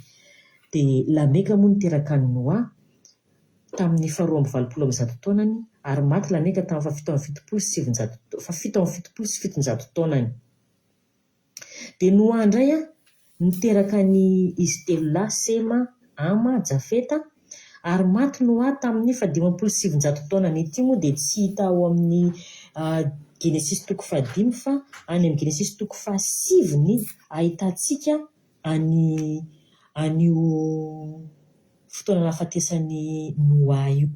Dia Lameka moa niteraka an'i Noa tamin'ny faharoa 182 taonany, ary maty Lameka tamin'ny faha-977, faha-777 taonany. Dia Noa indray niteraka ny izy telo lahy, Sema, Hama, Jafeta, ary maty Noa tamin'ny faha-950 taonany. Ity moa dia tsy hita ao amin'ny Genesisy toko fahadimy fa any amin'ny Genesisy toko fahasivy ny ahitantsika an'i an'io fotoana nahafatesan'i Noa io.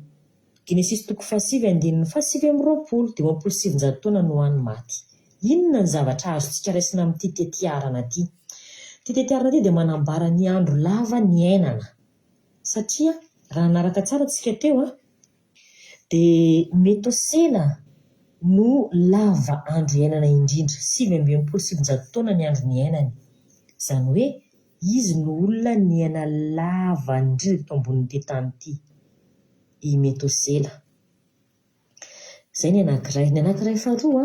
Genesisy toko fahasivy andininy faha-29, 950 taona Noa no maty. Inona ny zavatra azontsika raisina amin'ity tetiarana ity? Ity tetiarana ity dia manambara ny andro lava niainana. Satria raha nanaraka tsara tsika teo dia Metosela no lava andro iainana indrindra, 969 taona ny andro niainany. Izany hoe izy no olona niaina lava indrindra teto ambonin'ity tany ity, i Metosela. Izay ny anankiray. Ny anankiray faharoa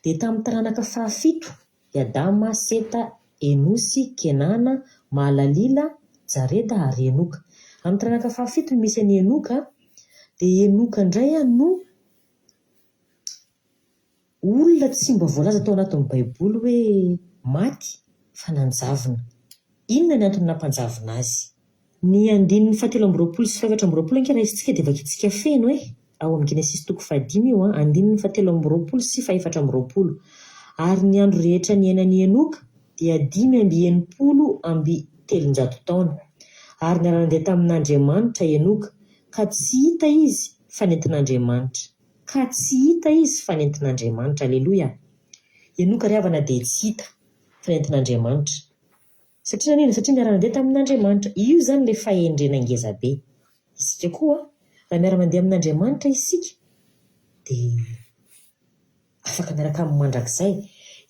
dia tamin'ny taranaka fahafito, i Adama, Seta, Enosy, Kenana, Mahalalila, Jareda ary Enoka. Amin'ny taranaka fahafito no misy an'i Enoka, dia Enoka indray no olona tsy mba voalaza tao anatin'ny Baiboly hoe maty fa nanjavona. Inona ny antony nampanjavona azy? Ny andininy fahatelo amby roapolo sy fahaefatra amby roapolo ange raisintsika dia vakintsika feno e! Ao amin'ny Genesisy toko fahadimy io an, andininy fahatelo amby roapolo sy fahaefatra amby roapolo. Ary ny andro rehetra niainan'i Enoka dia 365 taona. Ary niara-nandeha tamin'Andriamanitra Enoka, ka tsy hita izy fa nentin'Andriamanitra. Ka tsy hita izy fa nentin'Andriamanitra. Aleloia! Enoka ry havana dia tsy hita fa nentin'Andriamanitra. Satria naninona? Satria niara-nandeha tamin'Andriamanitra. Io izany ilay fahendrena ngeza be. Isika koa, raha miara-mandeha amin'Andriamanitra isika, dia afaka miaraka aminy mandrakizay.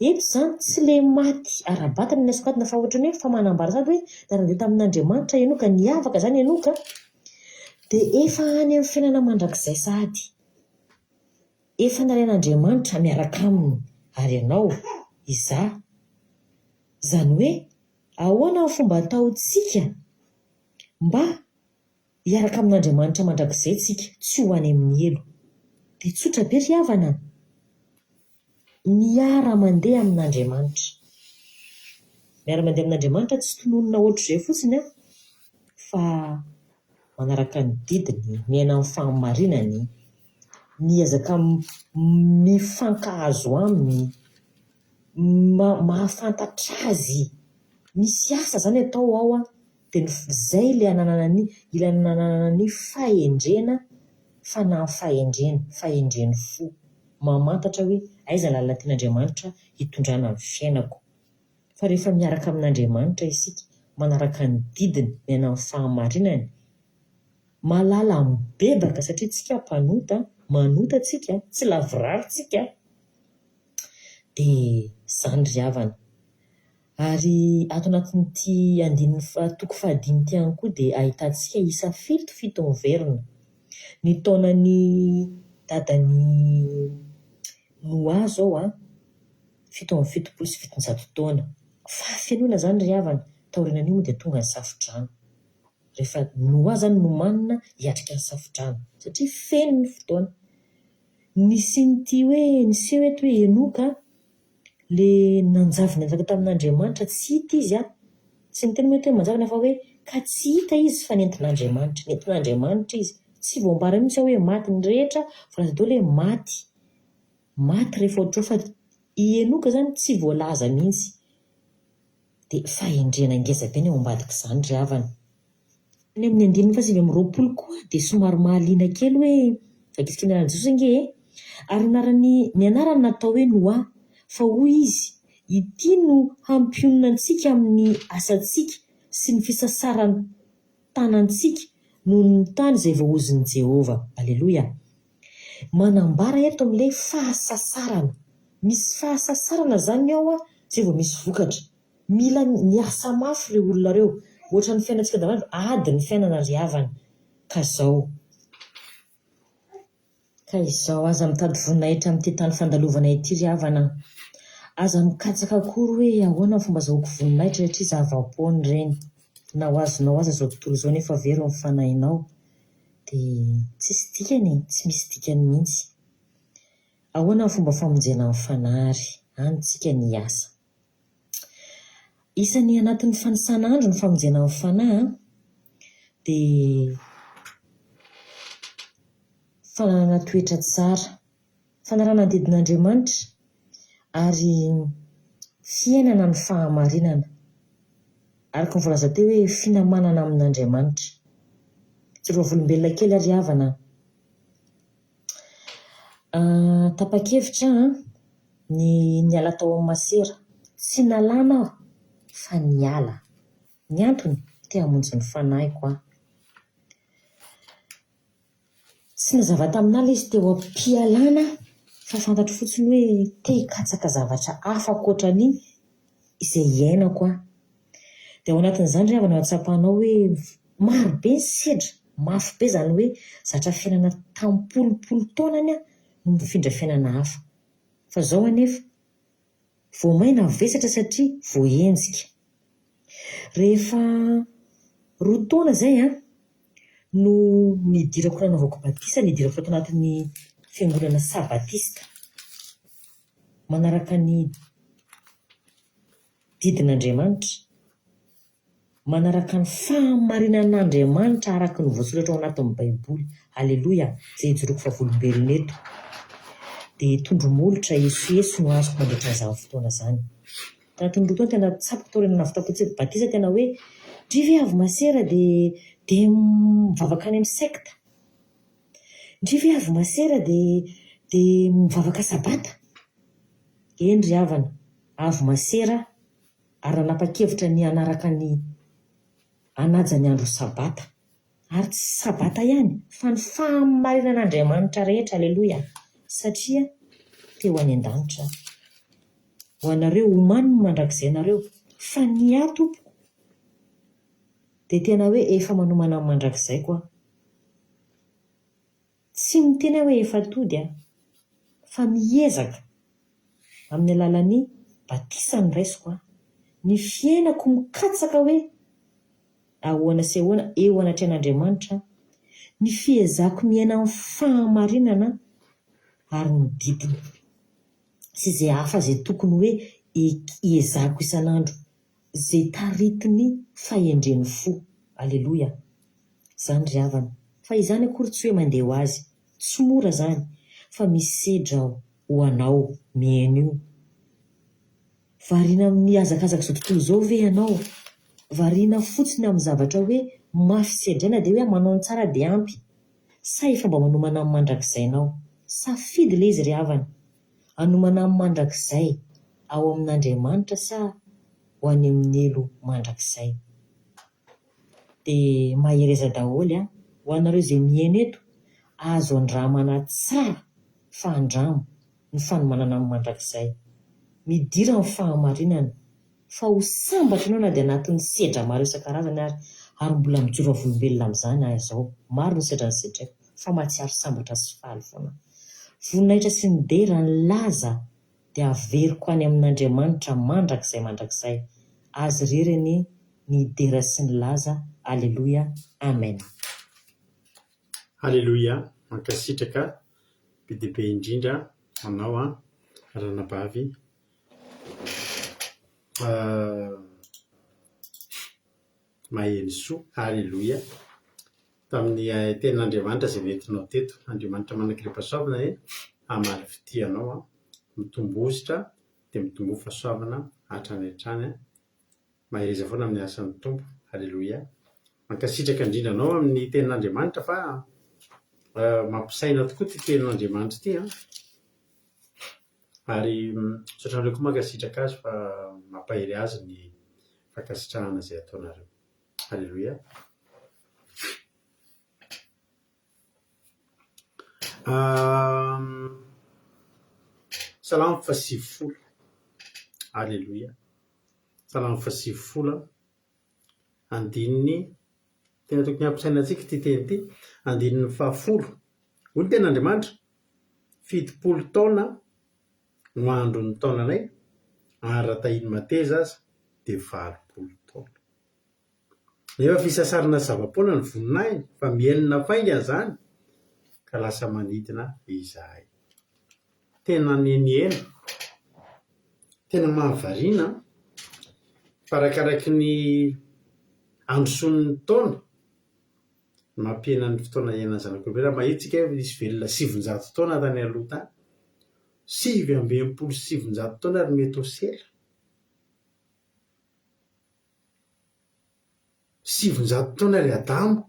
Eto izany tsy ilay maty ara-batana no asongadina fa ohatran'ny hoe fa manambara sady hoe niara-nandeha tamin'Andriamanitra Enoka, niavaka izany Enoka, dia efa any amin'ny fiainana mandrakizay sahady. Efa nalain'Andriamanitra miaraka aminy ary ianao, izaho. Izany hoe, ahoana ny fomba ataontsika mba hiaraka amin'Andriamanitra mandrakizay tsika, tsy ho any amin'ny helo? Dia tsotra be ry havana a! Miara-mandeha amin'Andriamanitra. Miara-mandeha amin'Andriamanitra tsy tononina ohatr'izay fotsiny an, fa manaraka ny didiny, miaina amin'ny fahamarinany, miezaka mifankahazo aminy. Mahafantatra azy. Misy asa izany atao ao an, dia izay ilay ananana ny, ilay ananana ny fahendrena, fanahy fahendrena, fahendren'ny fo. Mamantatra hoe aiza ny lalana tian'Andriamanitra hitondrana ny fiainako. Fa rehefa miaraka amin'Andriamanitra isika, manaraka ny didiny, miaina amin'ny fahamarinany, mahalala mibebaka satria tsika mpanota, manota tsika, tsy lavorary tsika, Dia izany ry havana. Ary ato anatin'ity andininy faha, toko fahadimy ity ihany koa dia ahitantsika isa fito, fito miverina. Ny taonan'i dadan'i Noa izao an, 777 taona. Fahafenoana izany ry havana. Taorianan'io moa dia tonga ny safodrano. Rehefa Noa izany nomanina hiatrika ny safodrano satria feno ny fotoana. Nisian'ity hoe niseho eto hoe Enoka le nanjavona niaraka tamin'Andriamanitra tsy hita izy an, tsy niteny moa eto hoe manjavona fa hoe ka tsy hita izy fa nentin'Andriamanitra, nentin'Andriamanitra izy, tsy voambara mihitsy ao hoe maty, ny rehetra voalaza daholo hoe maty, maty rehefa ohatr'izao fa i Enoka zany tsy voalaza mihitsy, dia fahendrena ngeza be ny ao ambadik'izany ry havana. Any amin'ny andininy faha-29 koa dia somary mahaliana kely hoe, Vakitsika ny anaran'i Jesosy ange e! Ary ny anaran'i, ny anarany natao hoe Noa, fa hoy izy, Ity no hampionona antsika amin'ny asantsika sy ny fisasaran'ny tanantsika noho ny tany izay voaozon'i Jehovah. Aleloia! Manambara eto amin'ilay fahasasarana. Misy fahasasarana izany ao izay vao misy vokatra. Mila miasa mafy ireo olona ireo. Ohatran'ny fiainantsika andavanandro, ady ny fiainana ry havana. Ka zao. Ka izao, aza mitady voninahitra amin'ity tany fandalovana ity ry havana. Aza mikatsaka akory hoe ahoana ny fomba azahoako voninahitra satria zava-poana ireny. Na ho azonao aza izao tontolo izao nefa very ny fanahinao dia tsisy dikany e, tsy misy dikany mihitsy. Ahoana ny fomba famonjena ny fanahy ary? Any tsika ny hiasa. Isan'ny anatin'ny fanisana andro ny famonjena ny fanahy an, dia fananana toetra tsara, fanarahana ny didin'Andriamanitra ary fiainana ny fahamarinana. Araka ny voalaza teo hoe finamanana amin'Andriamanitra. Joro vavolombelona kely ary havana an. Tapa-kevitra aho ny niala tao amin'ny masera. Tsy nalana aho fa niala. Ny antony, te hamonjy ny fanahiko aho. Tsy nazava taminà ilay izy teo am-pialana fa fantatro fotsiny hoe te hikatsaka zavatra hafa ankoatra ny izay iainako aho. Dia ao anatin'izany ry havana no ahatsapanao hoe maro be ny sedra, mafy be izany hoe zatra fiainana tampolompolo taonany aho no mifindra fiainana hafa. Fa izao anefa, vao may navesatra satria voahenjika. Rehefa roa taona izay an, no nidirako nanaovako batisa, nidirako tato anatin'ny fiangonana sabatista. Manaraka ny didin'Andriamanitra, manaraka ny fahamarinan'Andriamanitra araka ny voasoratra ao anatin'ny Baiboly. Aleloia! Izay ijoroako vavolombelona eto. Dia tondro-molotra, esoeso no azoko mandritra an'izany fotoana izany. Tanatin'ny roa taona tena tsapako taorian'ny nahavitako batisa tena hoe, ndry ve avy masera dia dia mivavaka any amin'ny secte? Ndry ve avy masera dia dia mivavaka sabata? Eny ry havana, avy masera ary nanapa-kevitra ny hanaraka ny hanaja ny andro sabata. Ary tsy sabata ihany fa ny fahamarinan'Andriamanitra rehetra, aleloia, satria te ho any an-danitra aho. Ho anareo, omano ny mandrakizainareo, fa ny ahy tompoko dia tena hoe efa manomana ny mandrakizaiko aho. Tsy miteny aho hoe efa tody aho, fa miezaka amin'ny alalan'ny batisa noraisiko aho, ny fiainako mikatsaka hoe ahoana sy ahoana eo anatrehan'Andriamanitra, ny fiezako miaina amin'ny fahamarinana ary ny didiny, sy izay hafa izay tokony hoe ezahako isan'andro Izay taritin'ny fahendren'ny fo. Aleloia! Izany ry havana. Fa izany akory tsy hoe mandeha ho azy. Tsy mora izany. Fa misy sedra ao ho anao mihaino io. Variana amin'ny hazakazak'izao tontolo izao ve ianao? Variana fotsiny amin'ny zavatra hoe mafy sedraina dia hoe manao ny tsara dia ampy? Sa efa mba manomana ny mandrakizainao? Safidy ilay izy ry havana. Hanomana ny mandrakizay ao amin'Andriamanitra sa ho any amin'ny helo mandrakizay? Dia mahereza daholo an! Ho anareo izay mihaino eto, azo andramana tsara fa andramo ny fanomanana ny mandrakizay. Midira amin'ny fahamarinana fa ho sambatra ianao na dia anatin'ny sedra maro isan-karazany ary, ary mbola mijoro vavolombelona amin'izany aho izao. Maro ny sedra nosedraiko fa mahatsiaro sambatra sy faly foana aho. Voninahitra sy ny dera, ny laza dia averiko any amin'Andriamanitra mandrakizay mandrakizay. Azy irery anie ny dera sy ny laza. Aleloia. Amen. Aleloia, mankasitraka be dia be indrindra anao an, ranabavy. Maheno soa. Aleloia. Tamin'ny tenin'Andriamanitra izay nentinao teto. Andriamanitra manan-kirim-pahasoavana e, hamaly fitia anao an. Mitomboa dia mitomboa fahasoavana hatrany hatrany an. Mahereza foana amin'ny asan'ny Tompo. Aleloia. Mankasitraka indrindra anao amin'ny tenin'Andriamanitra fa mampisaina tokoa ity tenin'Andriamanitra ity an. Ary misaotra anareo koa mankasitraka azy fa mampahery azy ny fankasitrahana izay ataonareo. Aleloia. Salamo fahasivifolo. Aleloia. Salamo fahasivifolo, andininy, tena tokony hampisaina antsika ity teny ity, andininy fahafolo. Hoy ny tenin'Andriamanitra, 70 taona no andron'ny taonanay. Ary raha tahian'ny mateza aza dia 80 taona. Nefa fisasarana zava-poana ny voninahiny fa mihelina faingana izany ka lasa manidina izahay. Tena nenihena, tena mahavariana an! Fa arakaraky ny androsoan'ny taona no mampihena ny fotoana iainan'ny zanak'olombelona. Mahita isika hoe nisy velona 900 taona tany aloha tany, 969 taona ry Metosela. 900 taona ry Adama.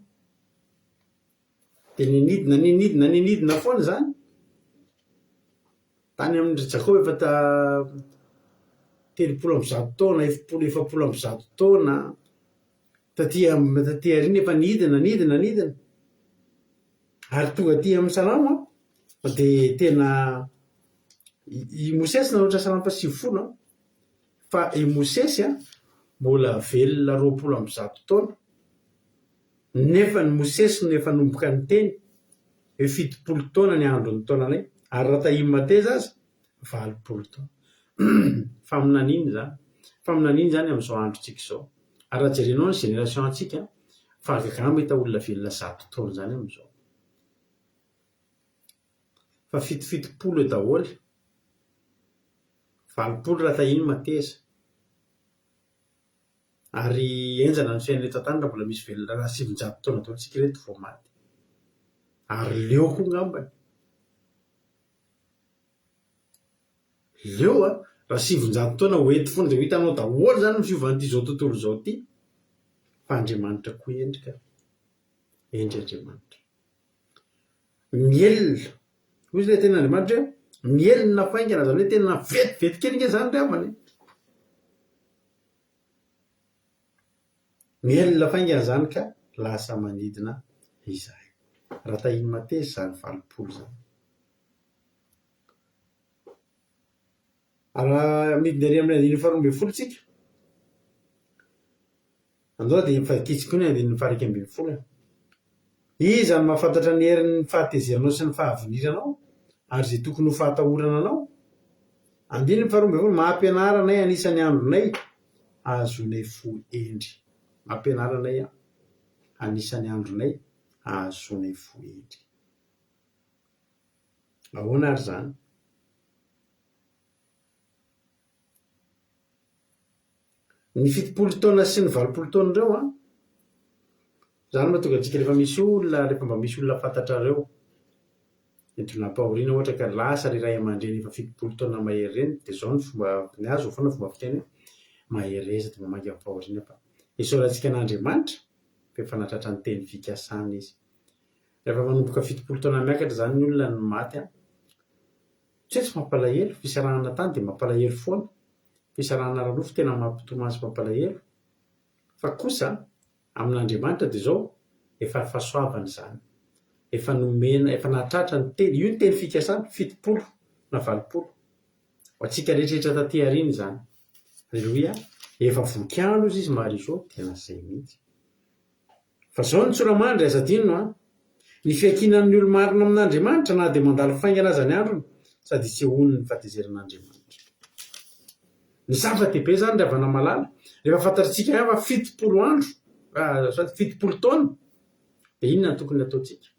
Dia nenidina, nenidina, nenidina foana izany. Tany amin-dry Jakoba efa ta 130 taona, 40, 140 taona. Taty am- taty aoriana efa nidina, nidina, nidina. Ary tonga aty amin'ny Salamo dia tena i i Mosesy nanoratra Salamo faha 90 an. Fa i Mosesy mbola velona 120 taona, nefa ny Mosesy no efa nomboka niteny hoe 70 taona ny andron'ny taonanay, ary raha tahian'i Mateza aza, 80 taona. Faminaniana izany. Faminaniana izany amin'izao androntsika izao. Ary raha jerenao ny génération antsika, fahagagana mahita olona velona 100 taona izany amin'izao. Fa fito 70 eo daholo. 80 raha tahiany mateza. Ary henjana ny fiainana eto an-tany raha mbola misy velona raha 900 taona daholo tsika ireto vao maty. Ary leo koa ngambany. Leo a! Raha 900 taona ho eto foana dia ho hitanao daholo izany ny fiovan'ity izao tontolo izao ity. Fa Andriamanitra koa hendry ka. Hendry Andriamanitra. Mihelina. Hoy ilay tenin'Andriamanitra hoe, mihelina faingana, izany hoe tena vetivety kely ange izany ry havana e. Mihelina faingana izany ka lasa manidina izahay. Raha tahian'ny mateza izany 80 izany. Raha midina ery amin'ny andininy faharoa ambin'ny folo tsika. Andao dia vakintsika koa ny andininy faha-11 e. Iza no mahafantatra ny herin'ny fahatezeranao sy ny fahaviniranao, ary izay tokony ho fahatahorana anao? Andininy faha-12, Mampianara anay anisan'ny andronay, hahazoanay fo hendry. Mampianara anay anisan'ny andronay, hahazoanay fo hendry. Ahoana ary izany? Ny 70 taona sy ny 80 taona ireo an, izany no mahatonga antsika rehefa misy olona, rehefa mba misy olona fantatrareo, nidonam-pahoriana ohatra ka lasa ilay ray aman-dreny efa 70 taona mahery ireny, dia izao no fomba, ny ahy izao foana fomba fiteny hoe, mahereza dia mamaky amin'ny fahoriana fa isaorantsika an'Andriamanitra fa efa nahatratra ny teny fikasana izy. Rehefa manomboka 70 taona miakatra izany ny olona no maty an, tsy hoe tsy mampalahelo, fisarahana tany dia mampalahelo foana, Fisarahana ara-nofo tena mampitomany sy mampalahelo, fa kosa amin'Andriamanitra dia izao, efa fahasoavana izany, efa nomena, efa nahatratra ny teny, io ny teny fikasana, 70 na 80, ho antsika rehetrarehetra taty aoriana izany, Aleloia, efa voky andro hozy izy Marijo, tena izay mihitsy. Fa izao ny tsoramandry, aza adino an! Ny fiankinan'ny olo-marina amin'Andriamanitra na dia mandalo faingana aza ny androny, sady isehoany ny fahatezeran'Andriamanitra. Ny zava-dehibe izany ry havana malala, rehefa fantatritsika ihany fa 70 andro, azafady, 70 taona, dia inona no tokony hataontsika?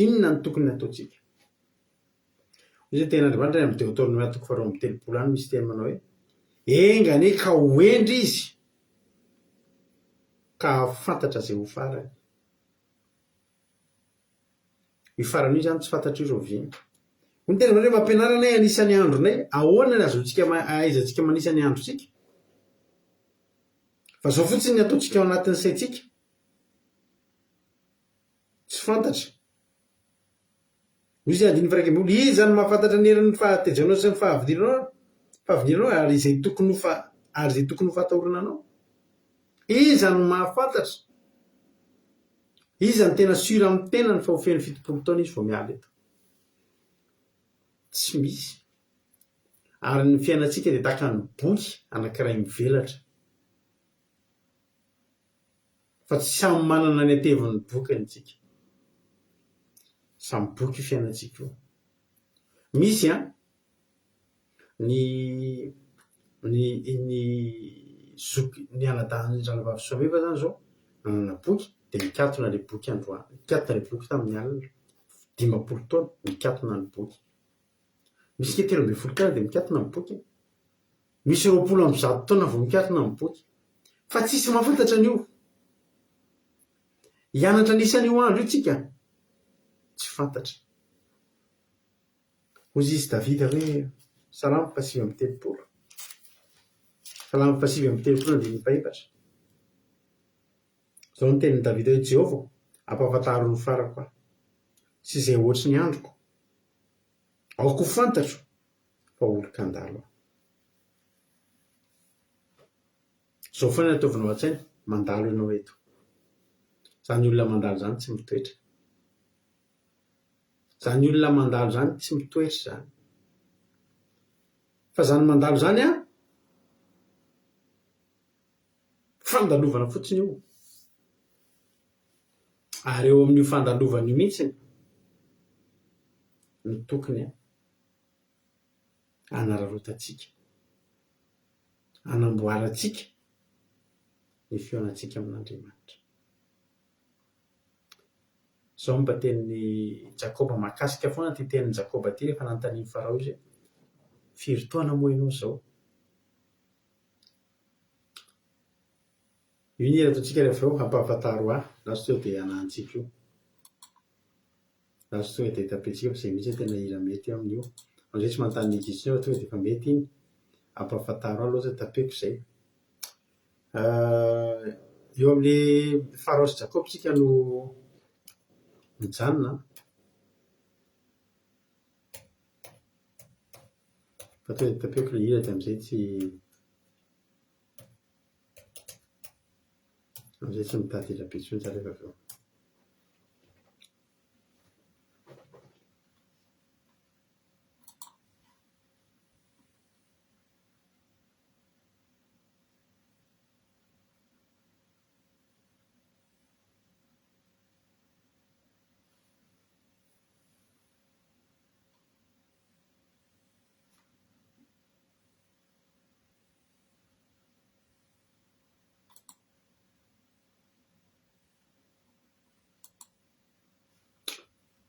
Inona no tokony hataontsika? Hoy izay tenin'Andriamanitra any amin'ny Deoteronomia toko faharoa amby telopolo any misy teny manao hoe, Enga anie ka ho hendry izy ka hahafantatra izay ho farany. Io farany io izany tsy fantatro io rahoviana. Hoy ny tenin'Andriamanitra hoe, Mampianara anay hanisa ny andronay. Ahoana ny azontsika ahaizantsika manisa ny androntsika? Fa izao fotsiny ny ataontsika ao anatin'ny saintsika. Tsy fantatra. Hoy izy andininy faha-21, Iza no mahafantatra ny herin'ny fahatezeranao sy ny fahaviniranao, fahaviniranao ary izay tokony ho fa, ary izay tokony ho fahatahorana anao? Iza no mahafantatra? Iza no tena sûr amin'ny tenany fa ho feno 70 taona izy vao miala eto? Tsy misy. Ary ny fiainantsika dia tahaka ny boky anankiray mivelatra. Fa tsy samy manana ny hatevin'ny bokiny tsika. Samy boky io fiainantsika io. Misy an! Ny ny ny zoky ny anadahin'ny ranabavy Soameva izany izao nanana boky dia nikatona ilay boky androany, nikatona ilay boky tamin'ny alina. 50 taona nikatona ny boky. Misy ange 13 taona dia mikatona ny boky e. Misy 120 taona vao mikatona ny boky. Fa tsisy mahafantatra an'io. Hianatra ny isan'io andro io tsika? Tsy fantatra. Hoy izy Davida hoe, Salamo faha-39. Salamo faha-39 andininy fahefatra. Izao no tenin'i Davida hoe, Jehovah ô, ampahafantaro ny farako aho, sy izay hoatry ny androko. Aoka ho fantatro fa olon-kandalo aho. Izao foana no ataovinao an-tsaina, mandalo ianao eto. Izany olona mandalo izany tsy mitoetra. Izany olona mandalo izany tsy mitoetra izany. Fa izany mandalo izany an, fandalovana fotsiny io. Ary eo amin'io fandalovana io mihitsy no tokony hanararaotantsika, hanamboarantsika ny fihaonantsika amin'Andriamanitra. Izao no mba tenin'i Jakoba mahakasika foana ity tenin'i Jakoba ity rehefa nanontanian'i Farao izy hoe, Firy taona moa ianao izao? Io ny hira ataontsika rehefa avy eo, ampahafantaro ahy, lasa tonga dia anahintsika io. Lasa tonga dia tapentsika fa izay mihitsy no tena hira mety amin'io. Amin'izay tsy manontany ny ankizy intsony fa tonga dia efa mety iny. Ampahafantaro ahy aloha tapeko izay. Eo amin'i Farao sy Jakoba isika no mijanona an. Fa tonga dia tapeko ilay hira dia amin'izay tsy amin'izay tsy mitady hira be intsony za rehefa avy eo.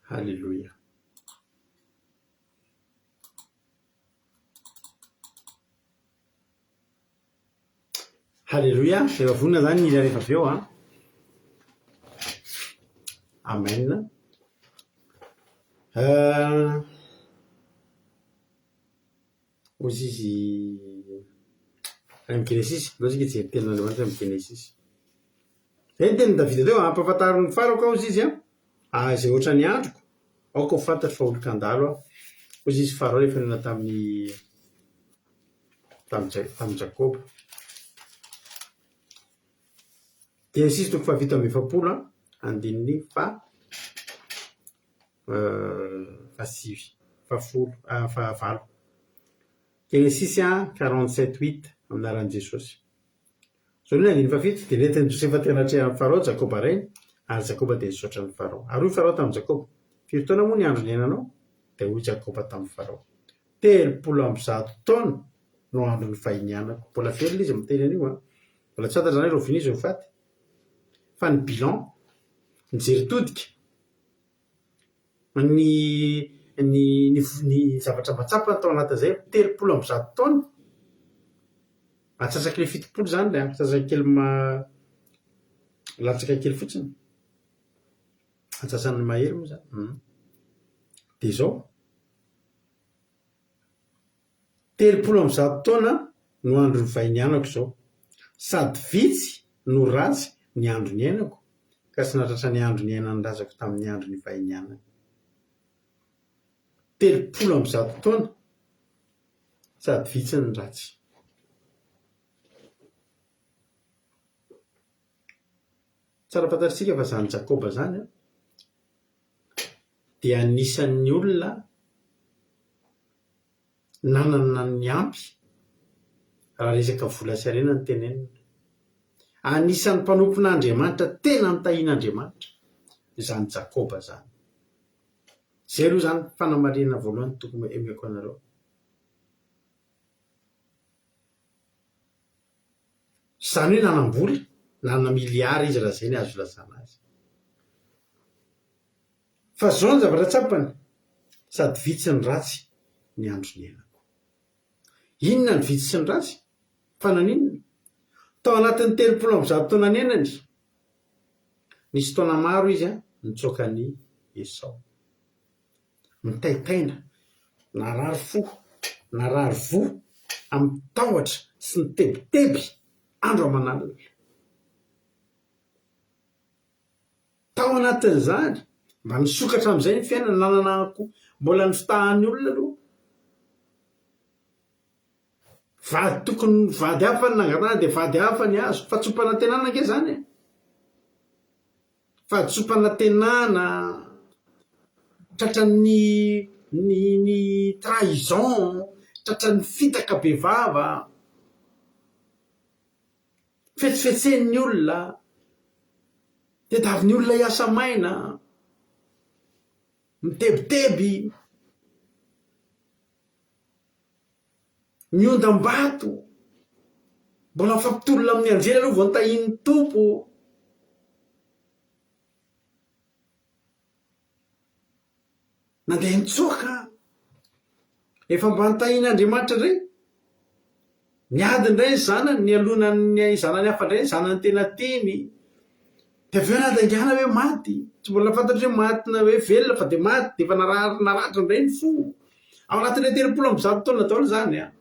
Haleloia. Haleloia, efa vonona zany ny hira rehefa avy eo an. Amen. Hozy izy any amin'ny Genesisy, aleo tsika hijery tenin'Andriamanitra any amin'ny Genesisy. Izay ny tenin'i Davida teo, ampahafantaro ny farako aho hozy izy an, ah, izay ohatran'ny androko, aoka ho fantatro fa olon-kandalo aho. Hozy izy Farao rehefa nihaona tamin'i tamin'i Jakoba. Genesisy toko faha 47 andininy faha fahasivy, fahafolo, fahavalo. Genesisy 47 huit, amin'ny anaran'i Jesosy. Izao ny andininy fahafito, dia nentin'i Josefa teo anatrehan'i Farao Jakoba rainy, ary Jakoba dia nisaotra an'i Farao. Ary hoy Farao tamin'i Jakoba, Firy taona moa ny andro niainanao? Dia hoy Jakoba tamin'i Farao, 130 taona no andro nivahinianako. Mbola velona izy miteny an'io an! Mbola tsy fantatra izany hoe rahoviana izy ho faty. Fa ny bilan, ny jery todika, ny ny ny zavatra mba tsapany tao anatin'izay, 130 taona, antsasak'ilay 70 izany ilay antsasany kely latsaka kely fotsiny, antsasany mahery moa izany, dia izao. 130 taona no andro nivainianako izao. Sady vitsy no ratsy ny andro niainako ka tsy nahatratra ny andro niainan'ny razako tamin'ny andro nivainianany. 130 taona sady vitsy ny ratsy. Tsara fantatr'isika fa izany Jakoba izany an, dia anisan'ny olona nanana ny ampy raha resaka vola sy harena no tenenina. Anisan'ny mpanompon'Andriamanitra tena notahian'Andriamanitra izany Jakoba izany. Izay aloha izany fanamarihana voalohany tokony omeko anareo. Izany hoe nanam-bola, nanana miliara izy raha izay ny azo ilazana azy. Fa izao ny zavatra tsapany, sady vitsy ny ratsy ny andro niainako. Inona ny vitsy sy ny ratsy? Fa naninona? Tao anatin'ny 130 taona niainany, nisy taona maro izy nitsoaka an'i Esao. Mitaintaina, narary fo, narary voa amin'ny tahotra sy ny tebiteby andro aman'alina. Tao anatin'izany, mba nisokatra amin'izay ny fiainana, nanana koa, mbola nifitahan'ny olona aloha. Vady tokony vady hafa ny nangatahana dia vady hafa ny azo. Fahatsoam-panantenana ange izany e! Fahadisoam-panantenana, tratran'ny ny ny trahison, tratran'ny fitaka bevava. Fetsifetsen'ny olona, tediavin'ny olona hiasa maina, mitebiteby, miondam-bato, mbola mifampitolona amin'ny anjely aloha vao notahian'ny Tompo. Nandeha nitsoaka. Efa mba notahian'Andriamanitra indray. Niady indray ny zanany, nialona ny zanany hafa indray ny zanany tena tiany. Dia avy eo nandaingana hoe maty. Tsy mbola fantatra hoe maty na hoe velona fa dia maty, dia efa narary naratra indray ny fo. Ao anatin'ilay 130 taona daholo izany an.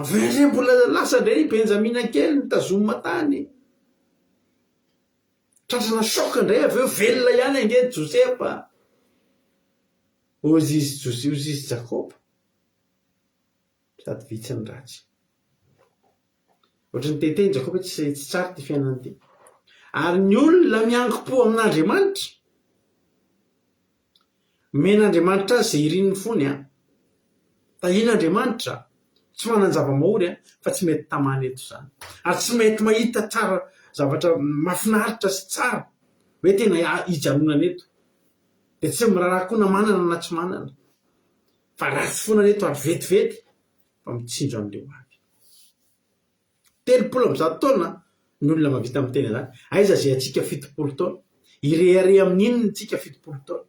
Avy eo indray mbola lasa indray i Benjamina kely nitazomina tany. Tratrana choc indray avy eo, velona ihany ange Josefa. Hozy izy Josia, hozy izy Jakoba. Sady vitsy ny ratsy. Ohatran'ny niteniteny Jakoba hoe tsy tsy tsara ity fiainana ity. Ary ny olona miankim-po amin'Andriamanitra, Omen'Andriamanitra azy izay irin'ny fony an. Tahian'Andriamanitra. Tsy manan-java-mahory an, fa tsy mety tamana eto izany. Ary tsy mety mahita tsara zavatra mahafinaritra sy tsara hoe tena hijanonana eto. Dia tsy miraharaha koa na manana na tsy manana. Fa ratsy foana ny eto ary vetivety fa mitsinjo an'ilay ho avy. 130 taona ny olona mahavita miteny an'izany. Aiza izay antsika 70 taona? Hirehareha amin'inona isika 70 taona?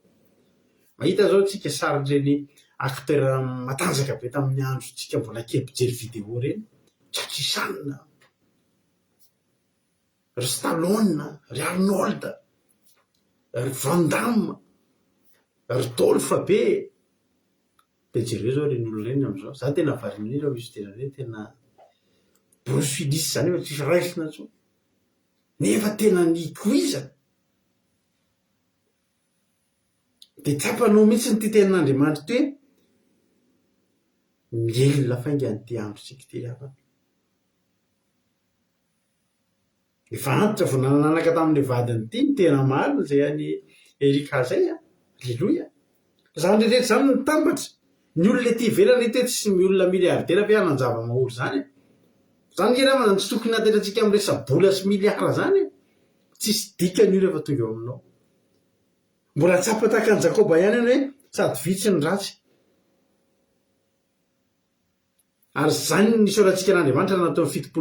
Mahita izao isika sarin'ireny acteur matanjaka be tamin'ny androntsika mbola kely mpijery vidéo ireny. Jackie Chan, ry Stallone, ry Arnold, ry Van Damme, ry Dolph be. Dia jereo izao ireny olona ireny amin'izao. Za tena variana indrindra misy tena hoe tena Bruce Willis izany efa tsisy raisina intsony. Nefa tena nikoizana. Dia tsapanao mihitsy ity tenin'Andriamanitra ity hoe mihelina faingana ity androntsika ity ry havana. Efa antitra vao nanan'anaka tamin'ilay vadiny ity ny tena marina izay an'i Erika izay an! Aleloia! Izany rehetra izany no mitambatra. Ny olona ety ivelany ety tsy ny olona milliardaire ve hanan-java-mahory izany e? Izany nge namana no tsy tokony hataitra antsika amin'ny resa-bola sy milliards izany e! Tsisy dikany io rehefa tonga eo aminao. Mbola tsapa tahaka an'i Jakoba ihany ianao hoe sady vitsy ny ratsy. Ary izany no nisaorantsika an'Andriamanitra raha nataony 80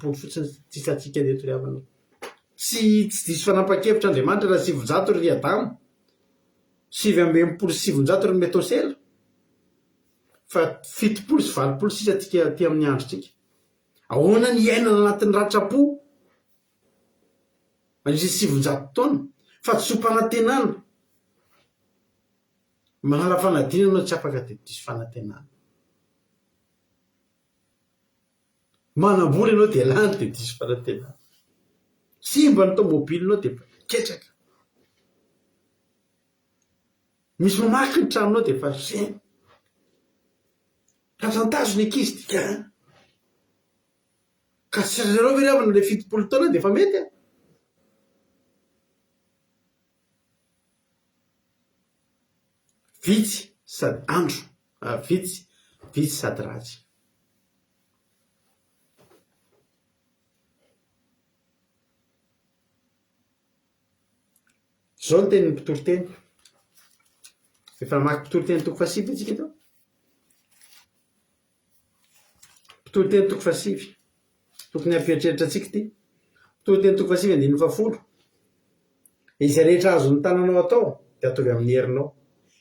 fotsiny sisa antsika teto ry havana. Tsy tsy diso fanapahan-kevitra Andriamanitra raha 900 ry Adama, 969 ry Metosela, fa 70 sisa antsika aty amin'ny androntsika. Ahoana ny hiainana anatin'ny ratram-po mandritra ny 900 taona? Fahadisoam-panantenana. Manala fanadinana anao tsy afaka dia diso fanantenana. Manambola ianao dia lany dia diso fanantenana. Simba ny tomobilinao dia ketraka. Misy mamaky ny tranonao dia efa reny. Tratran-tazo ny ankizy dia ka tsy ry zareo ve ry havana ilay 70 taona dia efa mety e? Vitsy sady andro, vitsy, vitsy sady ratsy. Izao ny tenin'ny mpitoriteny. Efa namaky mpitoriteny toko fahasivy ve tsika teo? Mpitoriteny toko fahasivy. Tokony hampieritreritra antsika ity. Mpitoriteny toko fahasivy andininy fahafolo. Izay rehetra azon'ny tananao atao dia ataovy amin'ny herinao.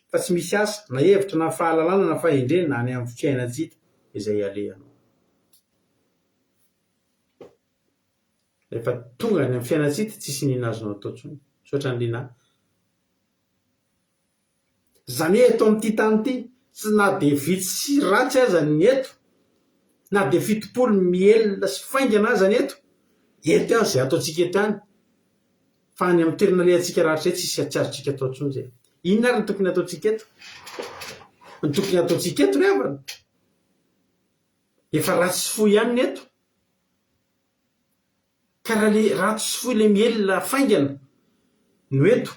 Fa tsy misy asa, na hevitra, na fahalalana, na fahendrena any amin'ny fiainan-tsy hita izay alehanao. Rehefa tonga any amin'ny fiainan-tsy hita, tsisy n'inona azonao atao intsony. Misaotra an'i Lina. Izany hoe eto amin'ity tany ity, tsy na dia vitsy sy ratsy aza ny eto, na dia 70 mihelina sy faingana aza ny eto, eto ihany izay ataontsika eto ihany, fa any amin'ny toerana alehantsika rahatrizay tsisy tsy azontsika atao intsony izay. Inona ary no tokony hataontsika eto? Ny tokony hataontsika eto ry havana, efa ratsy sy fohy ihany ny eto. Ka raha le ratsy sy fohy le mihelina faingana no eto,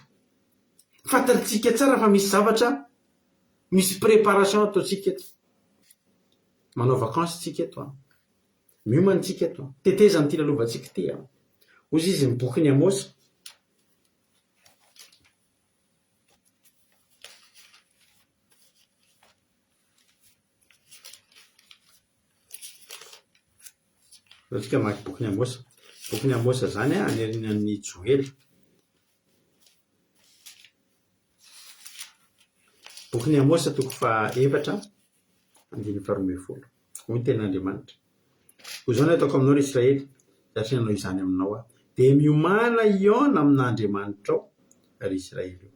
fantatsika tsara fa misy zavatra, misy préparation ataontsika eto. Manao vacances tsika eto an. Miomana tsika eto an. Tetezana ity lalovantsika ity an. Hozy izy ny bokin'i Amosa. Aleo tsika hamaky bokin'i Amosa. Bokin'i Amosa izany an, any aorianan'i Joela. Bokin'i Amosa toko fahaefatra, andininy faharoa ambin'ny folo. Hoy ny tenin'Andriamanitra. Koa izao no ataoko aminao ry Israely, satria nanao izany aminao aho. Dia miomàna hihaona amin'Andriamanitrao, ry Israely ô.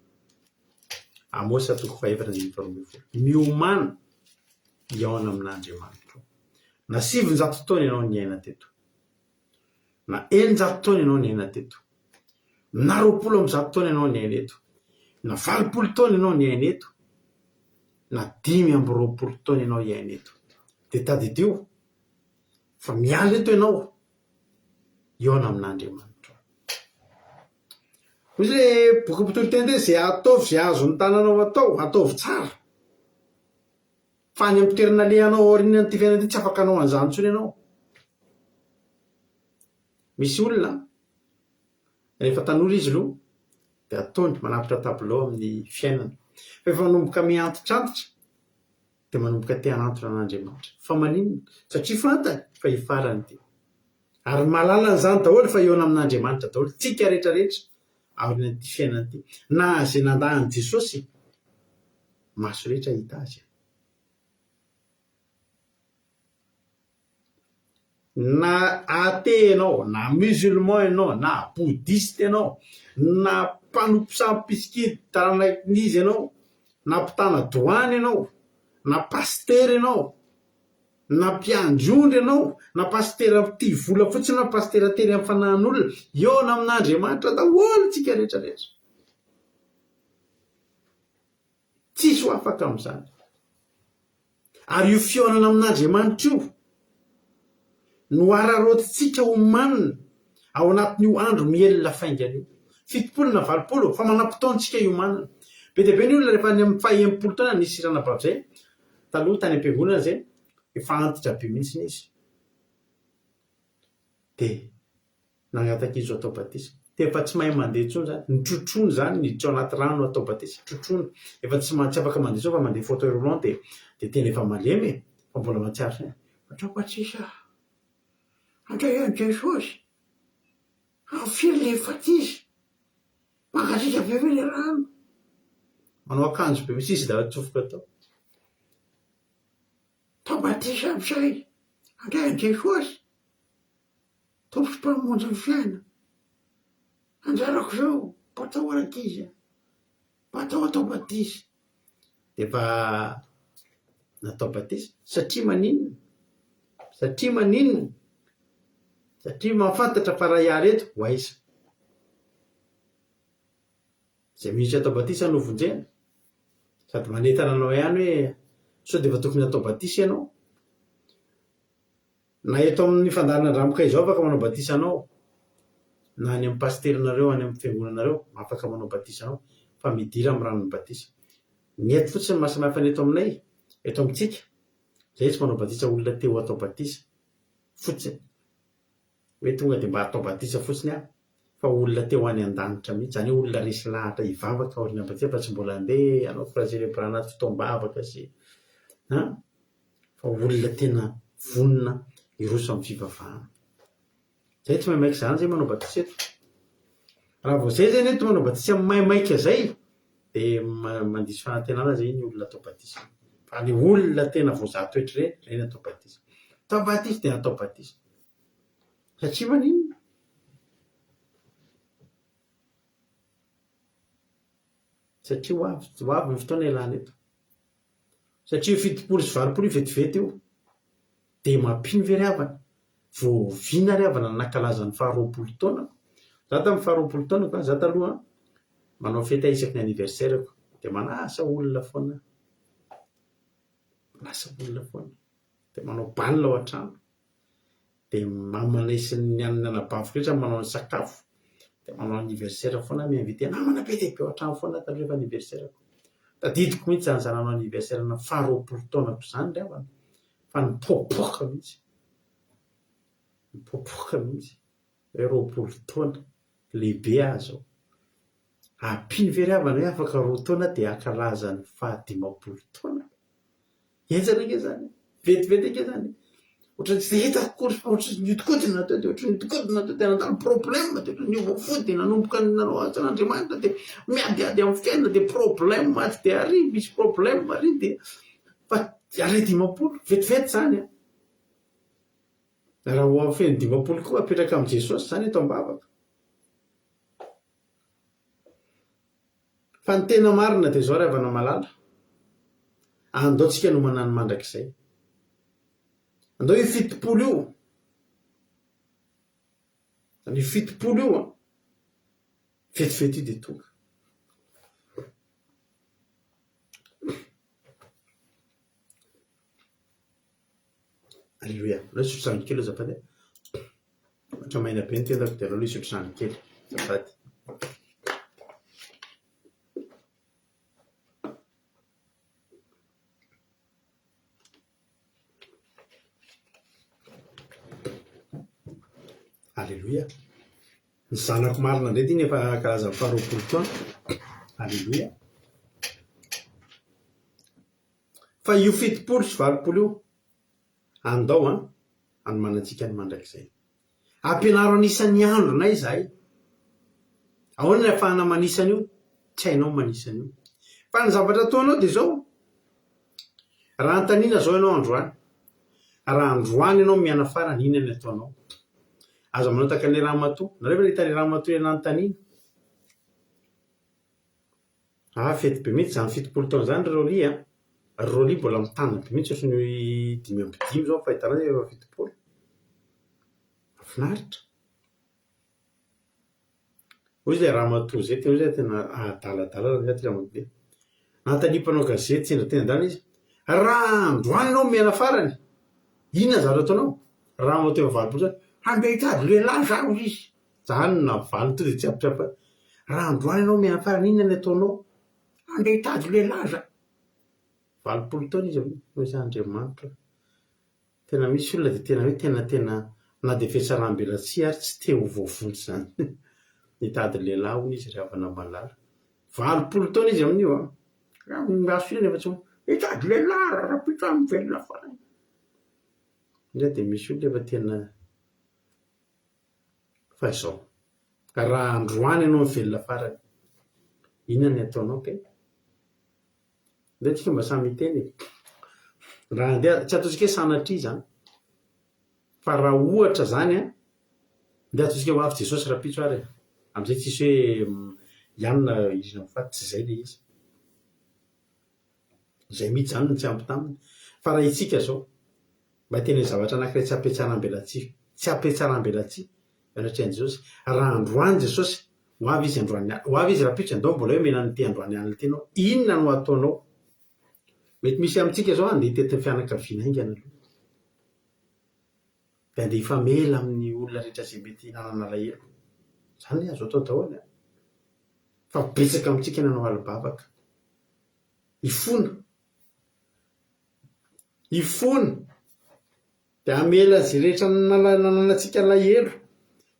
Amosa toko fahefatra andininy faharoa ambin'ny folo. Miomàna hihaona amin'Andriamanitrao. Na 900 taona ianao niaina teto, na 600 taona ianao niaina teto, na 120 taona ianao niaina eto, na 80 taona ianao niaina eto, na 25 taona ianao hiaina eto, dia tadidio fa miala eto ianao hihaona amin'Andriamanitrao. Hoy ilay boky mpitoriteny hoe izay ataovy izay azon'ny tananao atao, ataovy tsara. Fa any amin'ny toerana alehanao aorianan'ity fiainana ity tsy afaka hanao an'izany intsony ianao. Misy olona, rehefa tanora izy aloha dia ataony manapitra tableau amin'ny fiainana. Fa efa manomboka mihantitrantitra dia manomboka te hanantona an'Andriamanitra. Fa maninona? Satria fantany fa hifarana ity. Ary mahalala an'izany daholo fa hihaona amin'Andriamanitra daholo tsika rehetra rehetra aorianan'ity fiainana ity. Na izay nandà an'i Jesosy, maso rehetra hahita Azy. Na athée ianao, na musulman ianao, na bouddhiste ianao, na mpanompo sampy mpisikidy taranak'iza ianao, na mpitana doany ianao, na pasitera ianao, Na mpiandry ondry ianao, na pasitera tia vola fotsiny na pasitera tery amin'ny fanahin'olona, hihaona amin'Andriamanitra daholo tsika rehetra rehetra. Tsisy ho afaka amin'izany. Ary io fihaonana amin'Andriamanitra io no araraotintsika homanina ao anatin'io andro mihelina faingana io. 70 na 80, fa manam-potoana isika hiomanana. Be dia be ny olona rehefa any amin'ny faha-60 taona, nisy ranabavy izay, Taloha tany am-piangonana izay, efa antitra be mihitsy izy. Dia nangataka izy ho atao batisa. Dia efa tsy mahay mandeha intsony izany. Nitrotroana izany, niditra ao anaty rano hatao batisa. Trotroana. Efa tsy tsy afaka mandeha intsony fa mandeha fauteuil roulant dia dia tena efa malemy e. Fa mbola mahatsiaro ihany. Atao batisa aho. Handray an'i Jesosy. Amin'ny firy ilay batisa? Mangatsiaka be ve ilay rano? Manao akanjo be mihitsy izy dia atsofoka tao. Atao batisa amin'izay, handray an'i Jesosy, Tompo sy Mpamonjy ny fiainana. Anjarako izao, mba atao rankizy a! Mba atao atao batisa. Dia efa natao batisa. Satria maninona? Satria maninona? Satria mahafantatra fa raha hiala eto, ho aiza? Izay mihitsy atao batisa no vonjena. Sady manentana anao ihany hoe sao dia efa tokony hatao batisa ianao. Na eto amin'ny fandaharana Andramoka izao afaka manao batisa anao, na any amin'ny pasiterinareo any amin'ny fiangonanareo afaka manao batisa anao, fa midira amin'ny ranon'ny batisa. Ny eto fotsiny ny mahasamihafa ny eto aminay, eto amintsika, izay tsy manao batisa olona te ho atao batisa fotsiny. Hoe tonga dia mba atao batisa fotsiny aho, fa olona te ho any an-danitra mihitsy, izany hoe olona resy lahatra hivavaka aorian'ny batisa fa tsy mbola handeha hanao croiser les bras anaty fotoam-bavaka sy an, fa olona tena vonona. Hiroso amin'ny fivavahana. Zay tsy maimaika izany zay manao batisa eto. Raha vao zay zany eto manao batisa maimaika zay dia mandiso fanantenana zay ny olona atao batisa. Fa ny olona tena voazaha toetra ireny, ireny atao batisa. Atao batisa dia atao batisa. Satria maninona? Satria ho avy, ho avy ny fotoana ialana eto. Satria io 80 io vetivety io. Dia mampino ve ry havana? Vao oviana ry havana no nankalaza ny faharoapolo taonako? Za tamin'ny faharoapolo taonako an, za taloha manao fety aho isaky ny anniversaire-ko. Dia manasa olona foana aho. Manasa olona foana. Dia manao bal ao an-trano. Dia mamanay sy ny an'ny anabaviko rehetra manao ny sakafo. Dia manao anniversaire foana aho, mi-inviter namana be dia be ao an-trano foana aho taloha rehefa anniversaire-ko. Tadidiko mihitsy izany za nanao anniversaire-na faharoapolo taonako izany ry havana fa nipoapoaka mihitsy. Nipoapoaka mihitsy. Hoe 20 taona, lehibe aho izao. Ampino ve ry havana hoe afaka roa taona dia hankalaza ny fahadimampolo taonako? Henjana ange izany e! Vetivety ange izany e! Ohatran'ny tsy dia hitako akory fa ohatran'ny nihodinkodina teo dia ohatran'ny nihodinkodina teo dia nandalo problème dia ohatran'ny niova fo dia nanomboka nanao asan'Andriamanitra dia miadiady amin'ny fiainana dia problème atsy dia ary misy problème ary dia fa ary 50, vetivety izany an! Raha ho feno 50 koa apetraka amin'i Jesosy izany eto am-bavaka. Fa ny tena marina dia izao ry havana malala, andao tsika no manano mandrakizay. Andao io 70 io, io 70 io an, vetivety io dia tonga. Aleloia. Aleo hisotro rano kely azafady e. Ohatra maina be ny tendako dia aleo aloha hisotro rano kely. Azafady. Aleloia. Ny zanako marina indray ity nefa karazan'ny faharoapolo taona. Aleloia. Fa io 80 io, andao an, hanomanantsika ny mandrakizay. Ampianaro hanisa ny andronay izahay. Ahoana ny ahafahana manisa an'io? Tsy hainao ny manisa an'io. Fa ny zavatra ataonao dia izao, raha anontaniana izao ianao androany, raha androany ianao miaina farany, inona ny ataonao? Aza manao tahaka an'ilay ramatoa. Nareo ve nahita ilay ramatoa ilay nanontaniana? Ah fety be mihitsy izany 70 taona izany ry Rolly a! Ry Rolly mbola mitana be mihitsy ohatran'ny 55 izao ny fahitana azy efa 70. Mahafinaritra. Hoy ilay ramatoa izay teo izay tena adaladala rangahy ity ramatoa ity. Nanontanian'ny mpanao gazety sendra teny an-dalana izy, raha androany ianao miaina farany, inona ny zavatra ataonao? Ramatoa efa 80 taona, handeha hitady lehilahy za hoy izy. Zany no navaliny tonga dia tsy ampy Raha androany ianao miafara inona ny ataonao? Andeha hitady lehilahy za. 80 taona izy amin'io. Hoy izy Andriamanitra ô. Tena misy olona dia tena hoe tena tena na dia fihatsaram-belatsihy ary tsy te ho voavonjy izany. Nitady lehilahy hono izy ry havana malala. 80 taona izy amin'io an. Miaso ela nefa tsy hitady lehilahy rahampitso aho mivelona foana. Nefa dia misy olona efa tena Fa izao, raha androany ianao mivelona farany, inona ny ataonao kay? Ndeha tsika mba samy hiteny e. Raha andeha, tsy ataontsika hoe sanatria izany, fa raha ohatra izany an, ndeha ataontsika ho avy Jesosy rahampitso ary e. Amin'izay tsisy hoe hianina irina ho faty, tsy izay ilay izy. Izay mihitsy izany no tsy ampy taminy. Fa raha isika izao, mba hiteny zavatra anankiray tsy ampihatsaram-belatsihy, tsy ampihatsaram-belatsihy eo anatrehan'i Jesosy. Raha androany Jesosy, ho avy Izy androany, ho avy Izy rahampitso, andao mbola hoe omena an'ity androany alina ity ianao, inona no hataonao? Mety misy amintsika izao handeha hitety ny fianakaviana haingana aloha. Dia handeha hifamela amin'ny olona rehetra izay mety hanana alahelo. Izany azo atao daholo an! Fa betsaka amintsika ny hanao alim-bavaka. Hifona. Hifona. Dia hamela izay rehetra nananantsika alahelo.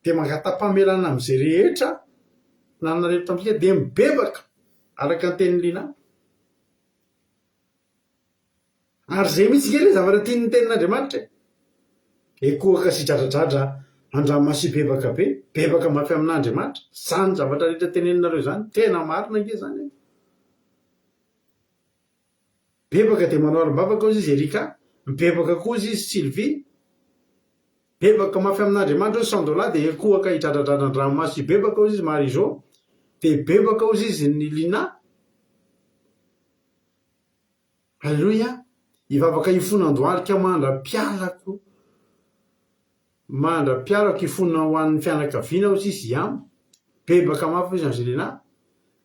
Dia mangata-pamelana amin'izay rehetra nanana alahelo tamintsika. Dia mibebaka araka ny tenin'i Lina. Ary izay mihitsy ange ilay zavatra tian'ny tenin'Andriamanitra e. Ekohaka sy dradradradra andramaso hibebaka be, bebaka mafy amin'Andriamanitra. Zany zavatra rehetra teneninareo zany, tena marina ange zany e. Bebaka dia manao alim-bavaka hozy izy Erika, mibebaka koa hozy izy Sylvie. Bebaka mafy amin'Andriamanitra hozy Sandola dia ekohaka hidradradradra an-dranomaso hibebaka hozy izy Marie Jo. Dia bebaka hozy izy ny Lina. Aleloia! Hivavaka hifona andohalika mandra-pialako mandra-pialako hifona ho an'ny fianakaviana hozy izy Iamo. Bebaka mafy hozy Angelina.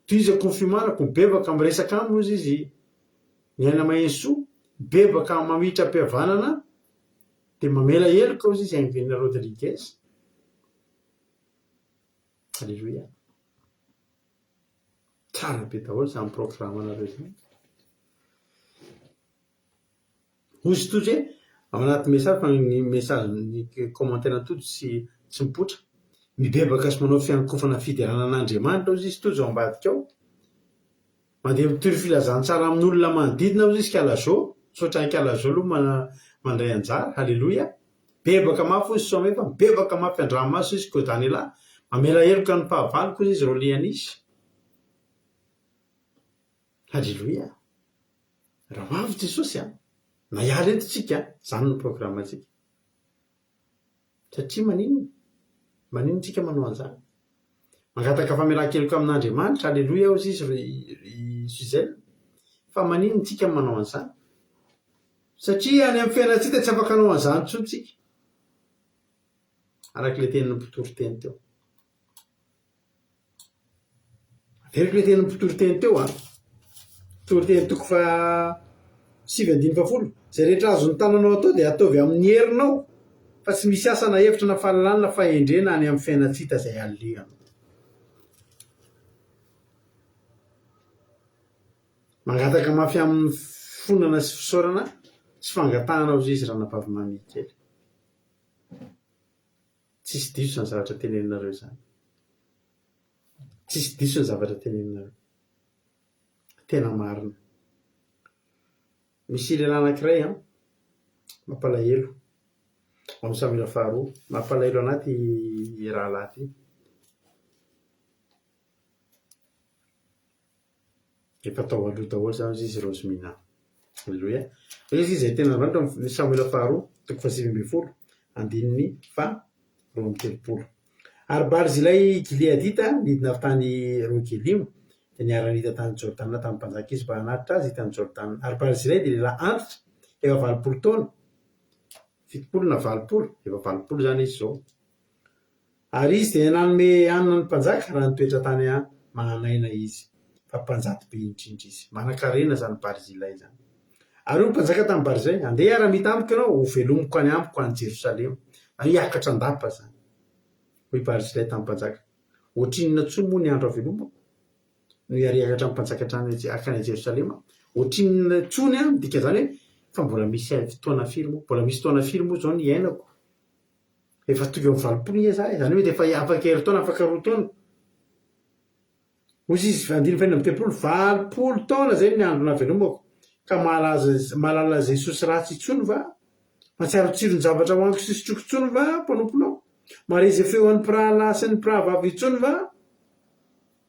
Tohizako ny fiomanako, mibebaka miresaka aminy hozy izy Ny Aina Mahenisoa. Mibebaka mamitra am-pihavanana dia mamela heloka hozy izy Ainvelina Rodriguez. Aleloia! Tsara be daholo izany programme-nareo izany. Hoy izy Tojo hoe, ao anaty message fa ny message ny commentaire an'i Tojo tsy tsy mipoitra. Mibebaka sy manao fiankofana fiderana an'Andriamanitra hozy izy Tojo ao ambadika ao. Mandeha mitory filazantsara amin'olona manodidina hozy izy Kala Jo. Misaotra an'i Kala Jo aloha mandray anjara. Haleloia. Bebaka mafy hozy Soamefa, mibebaka mafy an-dranomaso izy Kodanela. Mamela heloka ny fahavaloko hozy izy Rolianis. Haleloia. Raha ho avy Jesosy an, na hiala eto tsika, zany no programme-ntsika. Satria maninona? Maninona tsika manao an'izany? Mangataka famelan-keloka amin'Andriamanitra, Aleloia hozy izy ry ry Suzelle. Fa maninona tsika manao an'izany? Satria any amin'ny fiainantsika tsy afaka hanao an'izany intsony tsika. Araka ilay tenin'ny mpitory teny teo. Averiko ilay tenin'ny mpitory teny teo an. Toriteny toko faha sivy andininy fahafolo. Izay rehetra azon'ny tananao atao dia ataovy amin'ny herinao, fa tsy misy asa na hevitra na fahalalana na fahendrena any amin'ny fiainan-tsy hita izay alehanao. Mangataka mafy amin'ny fonana sy fisaorana sy fangatahana hozy izy ranabavy Mamie kely. Tsisy diso izany zavatra teneninareo izany. Tsisy diso ny zavatra teneninareo. Tena marina. Misy lehilahy anankiray an, mampalahelo, ao amin'ny Samoela faharoa. Mampalahelo an'ahy ity rahalahy ity. Efa tao aloha daholo izany hozy izy Rosemina. Aleloia. Hoy izy izay tena Andriamanitra amin'ny Samoela faharoa, toko fahasivy ambin'ny folo, andininy faha 32. Ary Barzilay Gileadita nidina avy tany Rogelima, dia niara-nidina tany Jordana tamin'ny mpanjaka izy mba hanatitra azy tany Jordana. Ary Barzilay dia lehilahy antitra, efa 80 taona, 70 na 80, efa 80 izany izy izao. Ary izy dia nanome hanina ny mpanjaka raha nitoetra tany Mahanaina izy, fa mpanjato be indrindra izy. Manan-karena izany Barzilay izany. Ary hoy ny mpanjaka tamin'i Barzilay, Andeha hiara-mita amiko ianao, hovelomiko any amiko any Jerosalema. Izany hoe hiakatra an-dapa izany. Hoy Barzilay tamin'ny mpanjaka, Ohatrinona intsony moa ny andro havelomako, no hiara-hiakatra amin'ny mpanjaka hatrany hankany Jerosalema? Ohatrinona intsony an, midika izany hoe, fa mbola misy fotoana firy moa, mbola misy taona firy moa izao ny hiainako? Efa tonga eo amin'ny 80 nge za e, izany hoe mety efa afaka herintaona, afaka roa taona. Hoy izy, andininy fahenina amby telopolo, 80 taona izay ny andro nahavelomako, ka mahalaza mahalala izay soa sy ratsy intsony va? Mahatsiaro tsiron-javatra hohaniko sy sotroiko intsony va mpanomponao? Mahare izay feon'ny mpirahalahy sy ny mpirahavavy intsony va?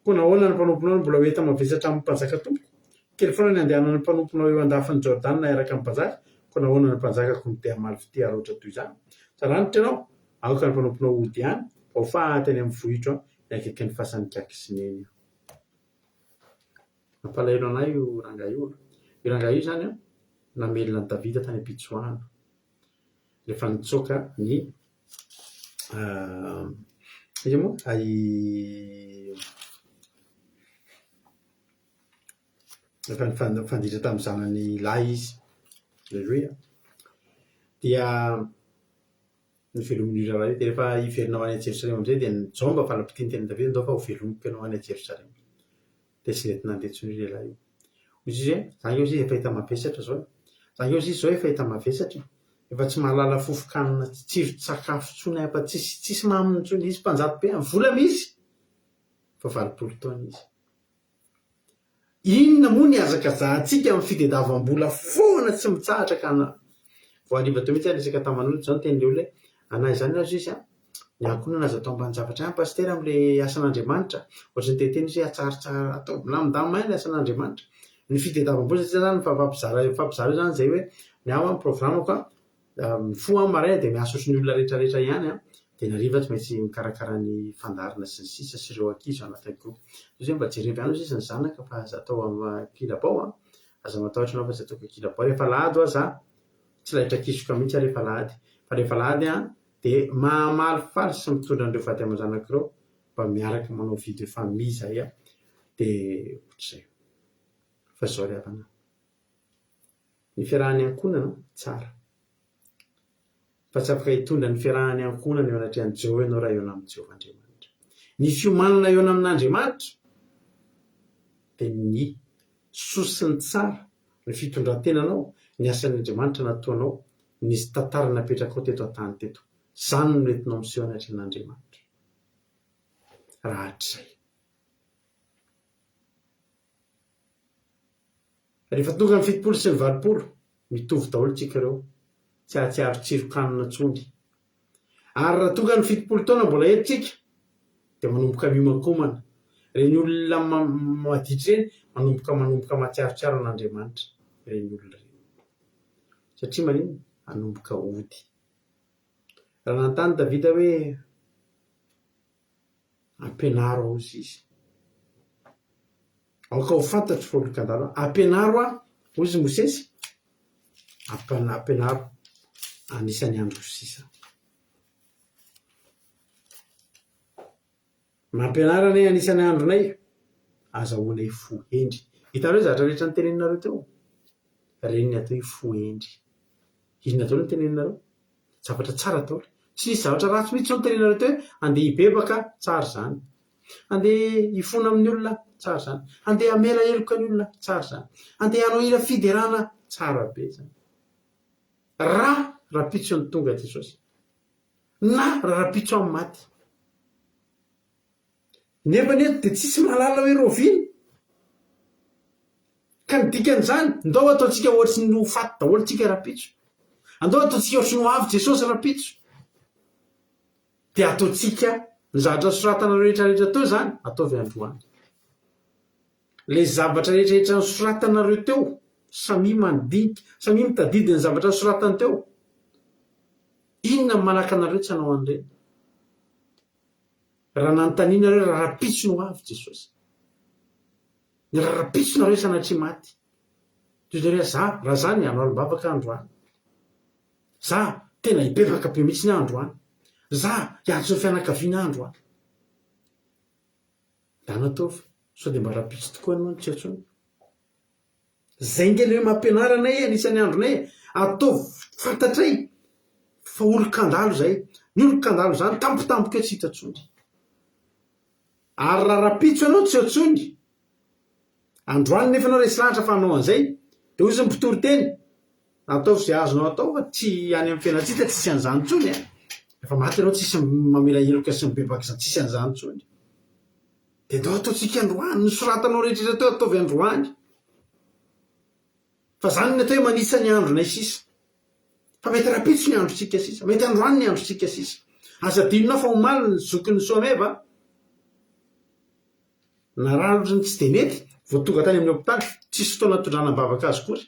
Koa nahoana ny mpanomponao no mbola ho enta-mavesatra amin'ny mpanjaka tompoko? Kely foana ny handehanan'ny mpanomponao eo an-dafin'i Jordana hiaraka amin'ny mpanjaka, koa nahoana ny mpanjakako no te hamaly fitia loatra toy izany? Saranitra ianao, aoka ny mpanomponao hody ihany, fa ho faty any amin'ny vohitro ny akaikin'ny fasan'i Ikaky sy Neny aho. Mampalahelo an'ahy io rangahy io an! Io rangahy io izany an, namelona an'i Davida tany am-pitsoahana. Rehefa nitsoaka ny iza moa? I rehefa nifanditra tamin'ny zanany lahy izy, aleloia, dia novelomin'io rahalahy io, dia rehefa hiverina ho any Jerosalema amin'izay dia nijomba fa nampitia ny tenin'i Davida, ndao fa hovelomiko ianao any Jerosalema. Dia tsy nety nandeha intsony io lehilahy io. Hoy izy hoe, za ange hozy izy efa hita mavesatra izao e. Za ange hozy izy izao efa hita mavesatra e. Efa tsy mahalala fofon-kanina, tsiron-tsakafo intsony aho, efa tsisy, tsisy maminy intsony. Izy mpanjato be, vola misy! Efa 80 taona izy. Inona moa ny hazakazahantsika amin'ny fitediavam-bola foana tsy mitsahatra ka na. Vao hariva teo mihitsy aho niresaka taman'olona, izao no tenin'ilay olona hoe, anah izany aza izy an, ny ankohonana aza atao ambanin-javatra ihany Pasitera amin'ilay asan'Andriamanitra. Ohatry ny teniteny izy hoe atsaratsara, atao milamindamina ihany ny asan'Andriamanitra. Ny fitadiavam-bola satria izany mifampizara mifampizara io izany izay hoe ny ahy ny programako an, mifoha aho maraina dia miasa ohatry ny olona rehetrarehetra ihany an, dia ny hariva tsy maintsy mikarakara ny fandaharana sy ny sisa sy ireo ankizy ao anatin'ny groupe. Dia hoe mba jerevo ihany hozy izy ny zanaka fa aza atao ankilabao an, aza matahotra ianao fa tsy ataoko ankilabao. Rehefa alahady ho'a za, tsy laitra kisoka mihitsy aho rehefa alahady, fa rehefa alahady an dia mahamalifaly sy mitondra an'ireo vady aman-janako ireo mba miaraka manao vie de famille izahay an, dia ohatr'izay. Fa izao ry havana an, ny fiarahan'ny ankohonana tsara, fa tsy afaka hitondra ny fiarahan'ny ankohonana eo anatrehan'i Jehovah ianao raha eo amin'i Jehovah Andriamanitra. Ny fiomanana eo amin'Andriamanitra dia ny soa sy ny tsara, ny fitondran-tenanao, ny asan'Andriamanitra nataonao, ny tantara napetrakao teto an-tany teto. Izany no entinao miseho anatrehan'Andriamanitra rahatrizay. Rehefa tonga ny 80, mitovy daholo tsika ireo, tsy hahatsiaro tsiron-kanina intsony. Ary raha tonga ny 70 taona mbola eto tsika, dia manomboka miomankomana. Ireny olona maditra ireny, manomboka manomboka mahatsiarotsiaro an'Andriamanitra ireny olona ireny. Satria maninona? Hanomboka hody. Raha nanontany Davida hoe, Ampianaro aho hozy izy. Aoka ho fantatro fa olon-kandalo aho. Ampianaro aho, hozy Mosesy. Ampianaro anisan'ny androko sisa. Mampianara anay anisan'ny andronay, azahoanay fo hendry. Hitanareo zavatra rehetra noteneninareo teo? Ireny ny atao hoe fo hendry. Inona daholo no teneninareo? Zavatra tsara daholo. Tsy nisy zavatra ratsy mihitsy izao noteneninareo teo hoe andeha hibebaka, tsara izany. Andeha hifona amin'ny olona, tsara izany. Andeha hamela heloka ny olona, tsara izany. Andeha hanao hira fiderana, tsara be izany. Raha rahampitso no tonga Jesosy, na raha rahampitso aho maty. Nefa anie dia tsisy mahalala hoe raoviana. Ka ny dikan'izany, ndao ataontsika ohatry ny ho faty daholo tsika rahampitso. Andao ataontsika ohatry ny ho avy Jesosy rahampitso. Dia ataontsika ny zavatra nosoratanareo rehetra rehetra teo izany, ataovy androany. Ilay zavatra rehetra rehetra nosoratanareo teo, samia mandinika, samia mitadidy ny zavatra nosoratany teo. Inona no manaka anareo tsy hanao an'ireny? Raha nanontaniana nareo raha rahampitso no ho avy Jesosy. Ny raha rahampitso nareo sanatria maty. Toy izay hoe za, raha za ny hanao alim-bavaka androany. Za tena hibebaka be mihitsy aho androany. Za hiantso ny fianakaviana aho androany. Ndana ataovy, sao dia mba rahampitso tokoa ianao no tsy antsoina. Zay nge le mampianara anay anisan'ny andronay e! Ataovy fantatray fa olon-kandalo zay. Ny olon-kandalo zany tampotampoka eo tsy hita tsony. Ary raha rapitso ianao tsy eo tsony, androany nefa ianao resy lahatra fa hanao an'izay, de hozy ny mpitory teny, ataovy zay azonao atao fa tsy any amin'ny fiainantsika tsisy an'izany tsony e! Rehefa maty ianao tsisy mamela heloka sy mibebaka izany, tsisy an'izany tsony. Dia ndao ataontsika androany, ny soratanao rehetra rehetra teo ataovy androany. Fa zany ny atao hoe manisa ny andronay sisa. Fa mety rahampitso ny androntsika sisa, mety androany ny androntsika sisa. Aza adinonao fa omaly ny zokin'ny Soameva narary ohatran'ny tsy dia nety, vao tonga tany amin'ny hopitaly, tsisy fotoana nitondrana am-bavaka azy akory.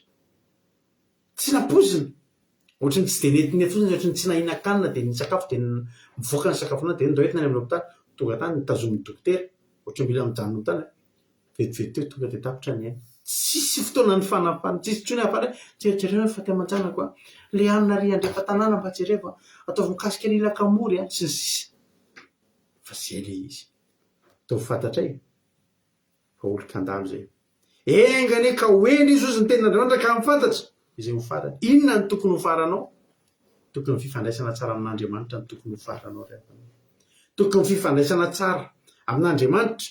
Tsy nampoizina. Ohatran'ny tsy dia netinety fotsiny, ohatran'ny tsy nahinan-kanina dia nisakafo dia nivoaka ny sakafonao dia ndao entina any amin'ny hopitaly. Tonga tany notazomin'ny dokotera, ohatran'ny mila mijanona hopitaly. Vetivety teo tonga dia tapitra ny aina. Tsisy fotoana nifanapahana, tsisy intsony ahafahana hoe jerijereo ny faty aman-janako a, le hanina ary andrefa-tanàna mba jerevo a, ataovy mikasika ny lakamory a, sy ny sisa. Fa zay le izy. Ataovy fantatray. fa olon-kandalo izay. Enga anie ka ho hendry izy hozy ny tenin'Andriamanitra ka hahafantatra izay ho farany. Inona no tokony ho faranao? Tokony ny fifandraisana tsara amin'Andriamanitra no tokony ho faranao ry havana. Tokony ny fifandraisana tsara amin'Andriamanitra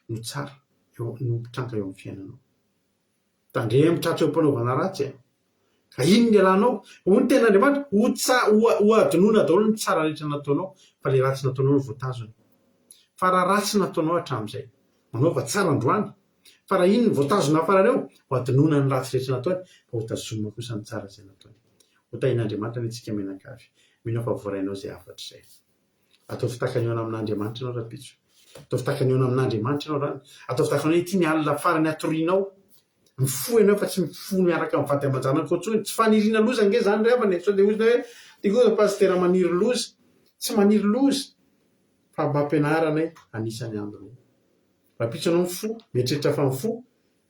no tsara eo no mitranga eo amin'ny fiainanao. Tandremo tratra eo am-panaovana ratsy e. Ka iny ny ialanao? Hoy ny tenin'Andriamanitra, ho tsa, ho, ho adinoina daholo ny tsara rehetra nataonao, fa ilay ratsy nataonao no voatazona. Fa raha ratsy nataonao hatramin'izay, manaova tsara androany. Fa raha iny no voatazona farany eo, ho adinoina ny ratsy rehetra nataony, fa ho tazomina kosa ny tsara izay nataony. Ho tahian'Andriamanitra anie tsika mianakavy. Mino aho fa voarainao izay hafatra izay. Ataovy tahaka ny hihaona amin'Andriamanitra ianao rahampitso. Ataovy tahaka ny hihaona amin'Andriamanitra ianao rany. Ataovy tahaka ny hoe ity ny alina farany hatorianao. Mifoha ianao fa tsy mifoha miaraka amin'ny vady aman-janakao intsony. Tsy faniriana loza ange izany ry havana e. Sao dia hoy ianao hoe ity koa izao pasitera maniry loza. Tsy maniry loza fa fampianarana e, anisan'ny andronay. Rahampitso ianao mifoha, mieritreritra fa mifoha,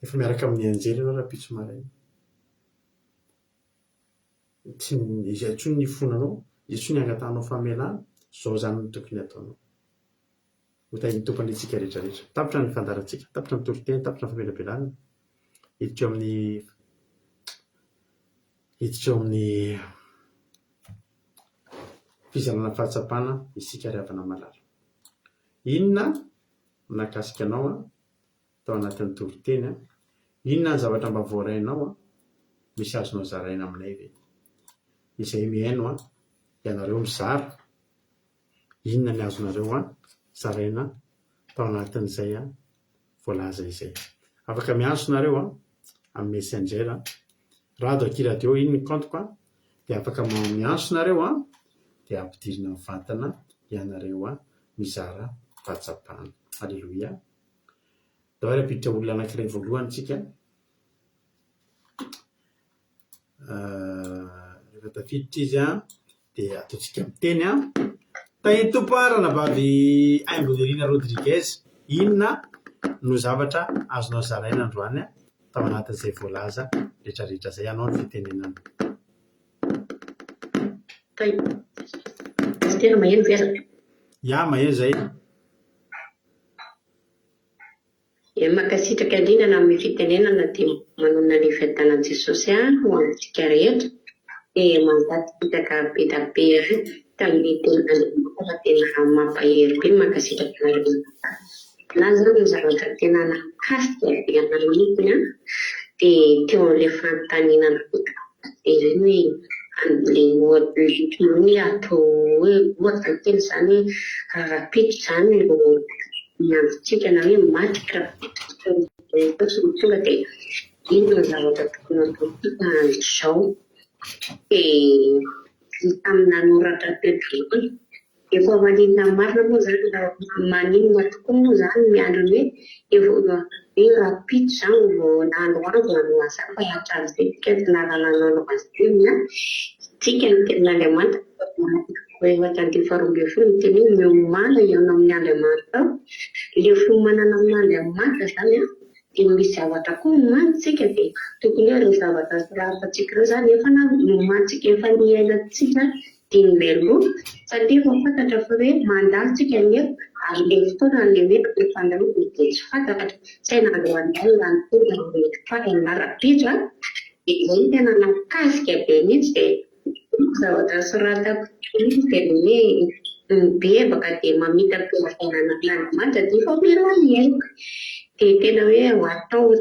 efa miaraka amin'ny anjely ianao rahampitso maraina. Tsy izay intsony ny hifonanao, izay intsony ny hangatahanao famelana, izao izany no tokony hataonao. Ho tahin'ny Tompo anie isika rehetra rehetra. Tapitra ny fandaharantsika, tapitra ny toriteny, tapitra ny famelabelarana. Hiditra eo amin'ny hiditra eo amin'ny fizarana fahatsapana isika ry havana malala. Inona no nahakasika anao tao anatin'ny toriteny? Inona ny zavatra mba voarainao? Misy azonao zaraina aminay ve? Izay mihaino, ianareo mizara. Inona ny azonareo zaraina tao anatin'izay voalaza izay? Afaka miantso nareo amin'ny messenger, rado akia radio iny ny compte-ko dia afaka miantso nareo dia ampidirina mivantana ianareo mizara fahatsapana. Aleloia. Ndao ary hampiditra olona anankiray voalohany tsika. Rehefa tafiditra izy dia ataontsika miteny an. Tahin'ny Tompo an, Ranabavy Haingonirina Rodriguez, inona no zavatra azonao zaraina androany tao anatin'izay voalaza rehetrarehetra izay? Anao ny fitenenana. Pasitera maheno ve azafady? Ya, maheno izay. Dia mankasitraka indrindra nanome fitenenana dia manonona ny fiadanan'i Jesosy ho antsika rehetra dia mankasitraka be da be ahy tamin'ny tenin'Andriamanitra fa tena mampahery be mankasitraka anareo na zany ny zavatra tena nahakasika be anah mihitsiny an dia teo amin'ilay fanontaniana napetraka dia iny hoe ilay ohatra hoe atao hoe ohatra kely izany hoe rahampitso izany no ny androntsika na hoe maty ka Jesosy no tonga dia inona ny zavatra tokony hataontsika andro izao? Dia samy nanoratra teo daholo. Efa maninona marina moa izany raha maninona tokoa moa izany miandry ny hoe efa hoe rahampitso izany vao na androany vao hanao an'izany fa hatramin'izay tsika tsy nahalala ny nanao an'izany an! Tsika ny tenin'Andriamanitra Ohatra andininy faharoa ambin'ny folo miteny hoe miomàna hihaona amin' Andriamanitra ao. Ilay fiomanana amin' Andriamanitra izany an, dia misy zavatra koa omanintsika dia tokony hoe ireo zavatra soratantsika ireo izany efa nomanintsika, efa niainantsika dia mialoha satria efa fantatra fa hoe mandalo tsika ny eto ary ilay fotoana ilay hoe ilay fandalovana dia tsy fantatra, tsy hay na androany alina na tonga na mety farany na rahampitso an, dia izay no tena nahakasika be mihitsy dia Ny zavatra soratako teo dia ny hoe mibebaka dia mamita am-pihavanana amin'Andriamanitra dia efa mila heloka. Dia tena hoe ho atao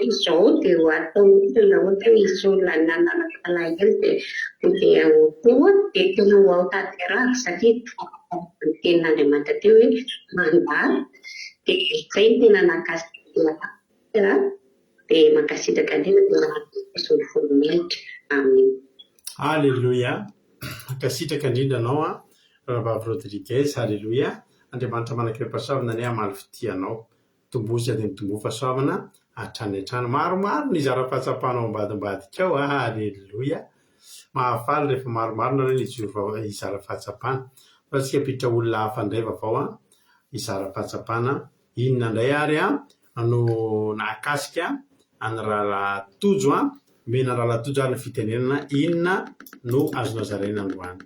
izao dia ho atao mihitsy raha ohatra hoe hisy olona nanana alahelo dia ho dia ho toa dia tena ho ao tanterahako satria ny tenin'Andriamanitra teo hoe mandalo dia izay no tena nahakasika ahy. Dia mankasitraka indrindra dia mahazo ny voninahitra. Amen. Aleloia! Mankasitraka indrindra anao an, Rahavavy Rodriguez, Aleloia! Andriamanitra manan-kerim-pahasoavana anie hamaly fitia anao. Tomboa sy dia mitomboa fahasoavana hatrany hatrany. Maromaro ny hizara fahatsapana ao ambadimbadika ao an, Aleloia! Mahafaly rehefa maromaro nareo ny hijoro hizara fahatsapana. Fa tsika hampiditra olona hafa indray vaovao an, hizara fahatsapana. Inona indray ary no nahakasika an'i Rahalahy Tojo an? Omena an'i Rahalahy Tojo ary ny fitenenana, inona no azonao zaraina androany?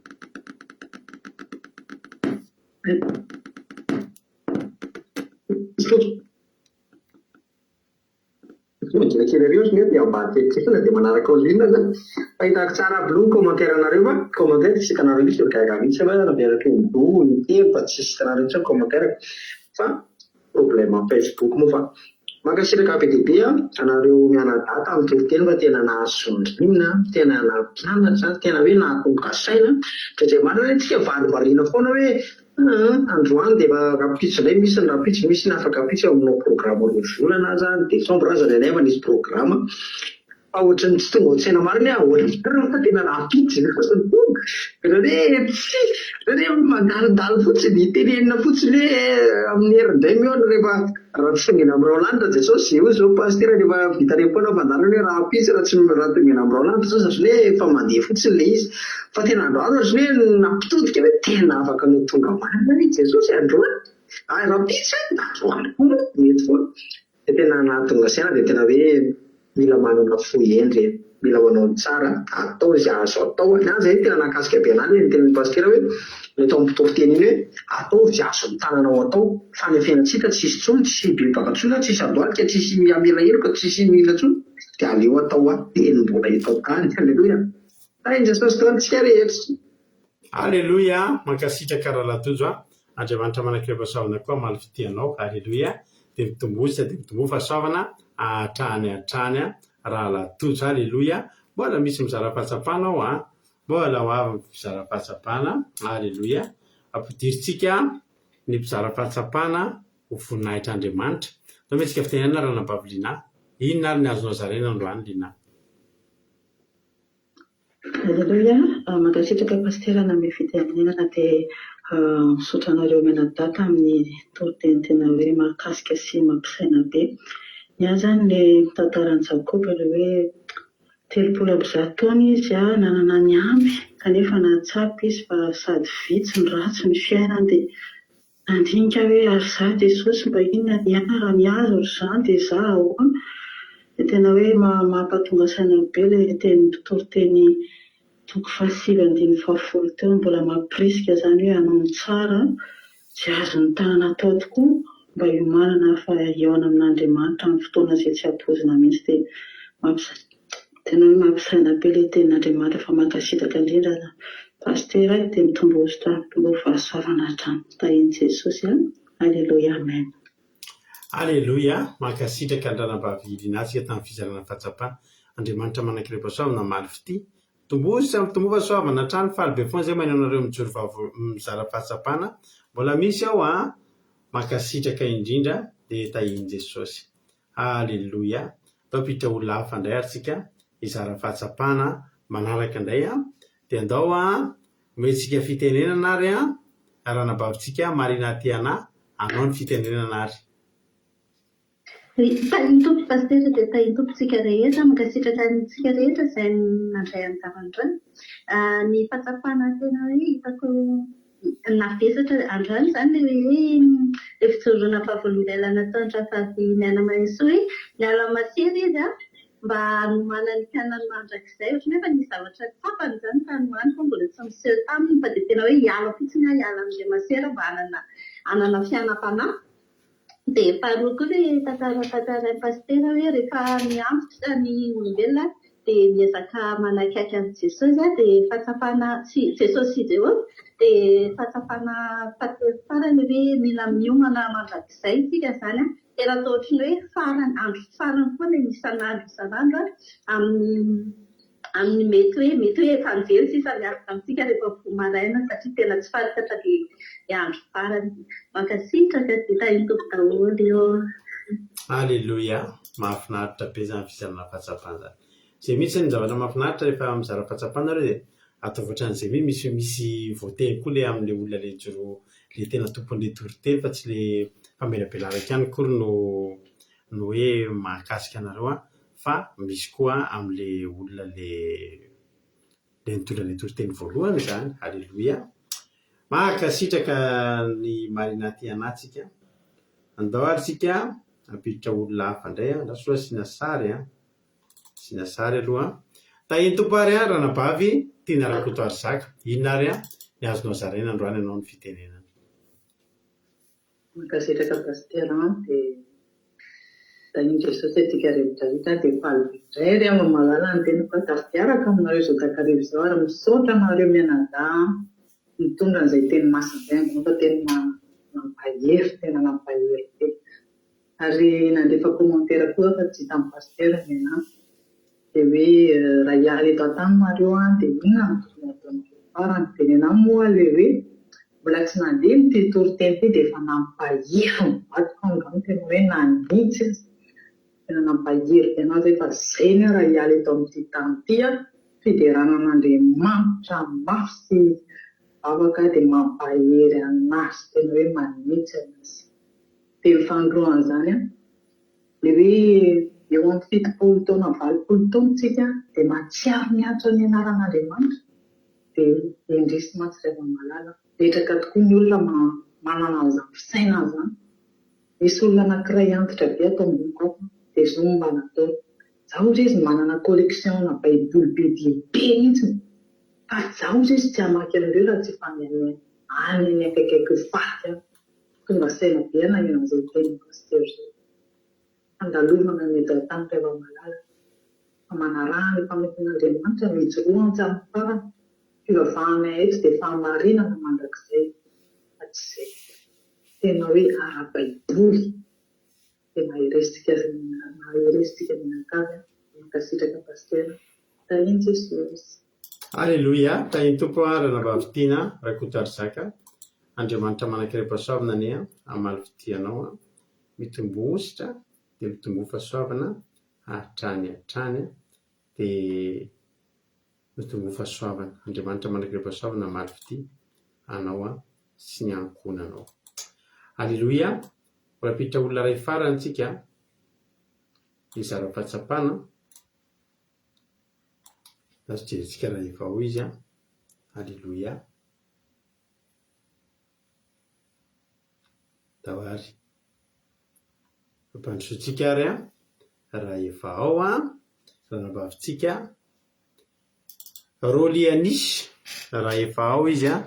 Midina kely ary ohatry ny hoe dia ambany kely dia manaraka ao ligne zany. Fa hitako tsara aby aloha ny commentaire nareo fa commentaire tsy hitanareo mihitsy dia gaga mihitsy aho raha miaraka in-droa in-telo fa tsisy hitanareo intsony commentaire fa problème am facebook moa fa mankasitraka be dia be anareo mianadahy tamin'ny toriteny fa tena nahasondriana tena nampianatra tena hoe nahatonga saina dia marina hoe tsika varimbariana foana hoe Aa androany dia efa rahampitso indray misy ny rahampitso misy ny afaka ampitso eo aminao programa roa volana aza ny décembre aza ny anay efa nisy programa. Fa ohatran'ny tsy tonga ao an-tsaina marina hoe ahoana marina fa tena rahampitso Jesosy no tonga. Ohatran'ny hoe tsy, ohatran'ny hoe mandalondalo fotsiny, tenenina fotsiny hoe amin'ny heriny indray mihaona rehefa raha tsy tonga eny amin'ny Raolanitra Jesosy. Hoy izao pasitera rehefa vita reny foana fandaharana hoe rahampitso raha tsy raha tonga eny amin'ny Raolanitra Jesosy, ohatran'ny hoe efa mandeha fotsiny ilay izy. Fa tena androany ohatran'ny hoe nampitodika hoe tena afaka ny ho tonga marina ve Jesosy androany? Ary rahampitso e? Androany koa moa mety foana. Dia tena nahatonga saina dia tena hoe mila manana fo hendry e, mila manao ny tsara, atao izay azo atao, ny ahy izay tena nahakasika be anah ilay nitenin'ny pasitera hoe ilay tao amin'ny mpitoriteny iny hoe ataovy izay azon'ny tananao atao fa ny fiainantsika tsisy intsony, tsisy hibebaka intsony, tsisy handohalika, tsisy hamela heloka, tsisy inona intsony dia aleo atao a, teny mbola eto an-tany, aleloia, tahin'i Jesosy daholo tsika rehetra. Aleloia! Mankasitraka Rahalahy Tojo a! Andriamanitra manan-kerim-pahasoavana koa hamaly fitia anao. Aleloia! Dia mitomboa isa dia mitomboa fahasoavana hatrany hatrany Rahalahy Tojo. Aleloia! Mbola misy mizara fahatsapana ao an! Mbola ho avy ny mpizara fahatsapana. Aleloia! Ampidirintsika ny mpizara fahatsapana ho voninahitr'Andriamanitra. Atao mihetsika fitenenana Ranabavy Lina. Inona ary ny azonao zaraina androany Lina? Aleloia, mankasitraka Pasitera nanome fitenenana dia misaotra anareo mianadahy tamin'ny toriteny tena hoe mahakasika sy mampisaina be. Ny ahy izany ilay tantaran'i Jakoba ilay hoe 130 taona izy nanana ny ampy kanefa nahatsapa izy fa sady vitsy no ratsy ny fiainany dia Nandinika hoe ary za Jesosy mba inona ny ahy raha ny azy ohatr'izany dia za ahoana? Dia tena hoe mampatonga saina be ilay tenin'ny mpitoriteny toko fahasivy andininy fahafolo teo, mbola mampirisika izany hoe hanao ny tsara izay azon'ny tanana atao tokoa mba hiomanana fa hihaona amin'Andriamanitra amin'ny fotoana izay tsy ampoizina mihitsy dia mampisaina Tena hoe mampisaina be ilay tenin'Andriamanitra fa mankasitraka indrindra Pasitera dia mitomboa mitomboa fahasoavana hatrany. Tahin'i Jesosy a. Aleloia Amen. Aleloia! Mankasitraka an-dRanabavy Linatsika tamin'ny fizarana fahatsapana. Andriamanitra manan-karem-pahasoavana hamaly fitia. Mitomboa sy mitomboa fahasoavana hatrany. Faly be foana izay maheno anareo mijoro vavo mizara fahatsapana. Mbola misy ao an! Mankasitraka indrindra dia tahin'i Jesosy. Aleloia! Andao hampiditra olona hafa indray ary tsika hizara fahatsapana manaraka indray an! Dia andao an, omentsika fitenenana ary an, ranabavintsika Marina Tiana, anao ny fitenenana ary. Tahin'ny Tompo Pasitera dia tahin'ny Tompo tsika rehetra, mankasitraka antsika rehetra izay nandray anjara androany. Ny fahatsapana tena hoe hitako Navesatra androany izany ilay hoe ilay fijoroana vavolombelona nataon-dRahavavy Niana Mahesoa hoe niala masera izy mba hanomanany ny fiainany mandrakizay. Ohatran'ny hoe efa nisy zavatra tsapany izany tany ho any fa mbola tsy niseho taminy fa dia tena hoe hiala fotsiny aho hiala amin'ilay masera mba hanana hanana fiainam-panahy. Dia faharoa koa ilay tantara tantarain'i Pasitera hoe rehefa miantitra ny olombelona dia miezaka manakaiky an'i Jesosy dia fahatsapana sy Jesosy sy Jehovah dia fahatsapana fahatelo farany hoe mila miomana mandrakizay isika izany an, tena atao ohatran'ny hoe farany andro farany foana ny isan'andro isan'andro amin'ny amin'ny mety hoe mety hoe efa anjely sisa miaraka amintsika rehefa mifoha maraina satria tena tsy fantatra ny andro farany. Mankasitraka dia tahin'ny Tompo daholo ô. Aleloia! Mahafinaritra be izany fizarana fahatsapana izany. Izay mihitsy ny zavatra mahafinaritra rehefa mizara fahatsapana nareo dia ataovy ohatran'izay mihitsy misy misy voateny koa ilay amin'ilay olona ilay nijoro ilay tena tompon'ilay toriteny fa tsy ilay famelabelaran ihany akory no no hoe mahakasika anareo an! fa misy koa amin'ilay olona ilay ilay nitondra ilay toriteny voalohany izany. Aleloia! Mankasitraka ny Marina Tiana tsika. Andao ary tsika hampiditra olona hafa indray an. Andraso aloha asiana sary an. Asiana sary aloha. Tahin'ny Tompo ary an, ranabavy Tiana Rakotoarizaka. Inona ary an ny azonao zaraina androany ianao ny fitenenana. Mankasitraka Pasitera an, dia tahin'i Jesosy antsika rehetra rehetra, dia faly be indray ry havana malala ny tenako fa tafiaraka aminareo izao takariva izao ary misaotra anareo mianadahy an, nitondra an'izay teny masina izay angamba fa tena nampahery, tena nampahery be. Ary nandefa commentaire koa aho fa tsy hitan'i Pasitera ny anah. Dia hoe raha hiala eto an-tany nareo an, dia inona no tokony hataonareo farany? Dia ny anah moa ilay hoe mbola tsy nandeha ity toriteny ity dia efa nampahery ny vadiko aho angamba, tena hoe nanitsy aza. Tena nampahery be anah zay fa zay ny ahy raha hiala eto amin'ity tany ity an, fiderana an'Andriamanitra mafy sy vavaka dia mampahery anah sy tena hoe manitsy anazy. Dia ny fanindroan'izany an, ilay hoe eo amin'ny 70 taona 80 taona tsika dia mahatsiaro miantso ny anaran'Andriamanitra dia indrisy mantsy ry havana malala, betsaka tokoa ny olona manana an'izany fisainana izany. Misy olona anakiray antitra be ato amboniko ato dia izao no mba nataony. Zaho hozy izy manana collection-na baiboly be dia be mihitsiny fa zaho hozy izy tsy hamaky an'ireo raha tsy efa any any any akaikaiky ho faty aho. Tonga saina be aho naheno an'izay tenin'i Pasitera izay. Fandalovana ny eto an-tany ry hava-malala fa manaraha ny mpanompon'Andriamanitra mijoroa hatramin'ny farany. Fivavahana eto dia fahamarinana mandrakizay fa tsy izay. Tena hoe ara-baiboly. Dia maherezintsika maherezintsika mianakavy an. Mankasitraka Pasitera. Tahin'i Jesosy. Aleloia, tahin'ny Tompo an Ranabavy Tiana Rakotoarizaka, Andriamanitra manan-karem-pahasoavana anie hamaly fitia anao an, mitomboa hosotra dia mitomboa fahasoavana hatrany hatrany dia mitomboa fahasoavana. Andriamanitra manan-karem-pahasoavana hamaly fitia anao sy ny ankohonanao. Aleloia, mbola hampiditra olona iray farany tsika hizara fahatsapana. Lasa jerentsika raha efa ao izy an. Aleloia. Tao ary. Ampandrosoantsika ary an, raha efa ao an, ranabavintsika Rolly Anisy, raha efa ao izy an,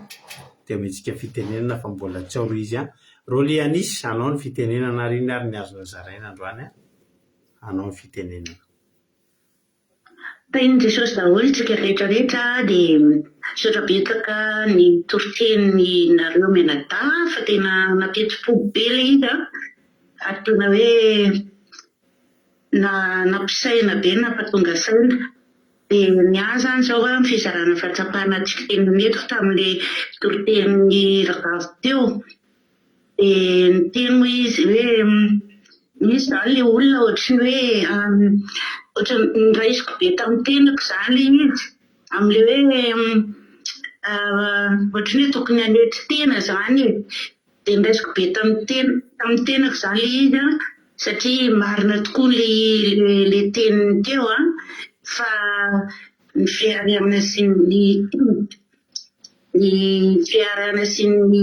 dia omentsika fitenenana fa mbola tsy ao aloha izy an. Rolly Anisy, anao ny fitenenana ary inona ary ny azonao zaraina androany an? Anao ny fitenenana. Tahin'i Jesosy daholo tsika rehetra rehetra dia misaotra betsaka ny toriteny nareo mianadahy fa tena nampihetsi-po be le izy an! ary tena hoe nampisaina be nampatonga saina dia ny ahy zany zao an fizarana fahatsapana tsy tena nety tamin'le toritenin'ny rahavavy teo Dia niteny moa izy hoe misy izany ilay olona ohatry ny hoe ohatry ny noraisiko be tamin'ny tenako izany ilay izy, amin'ilay hoe ohatry ny hoe tokony hanetry tena izany e. Dia noraisiko be tamin'ny tena tamin'ny tenako izany ilay izy an, satria marina tokoa ilay ilay teniny teo an, fa ny fiharihana sy ny Ny fiarahana sy ny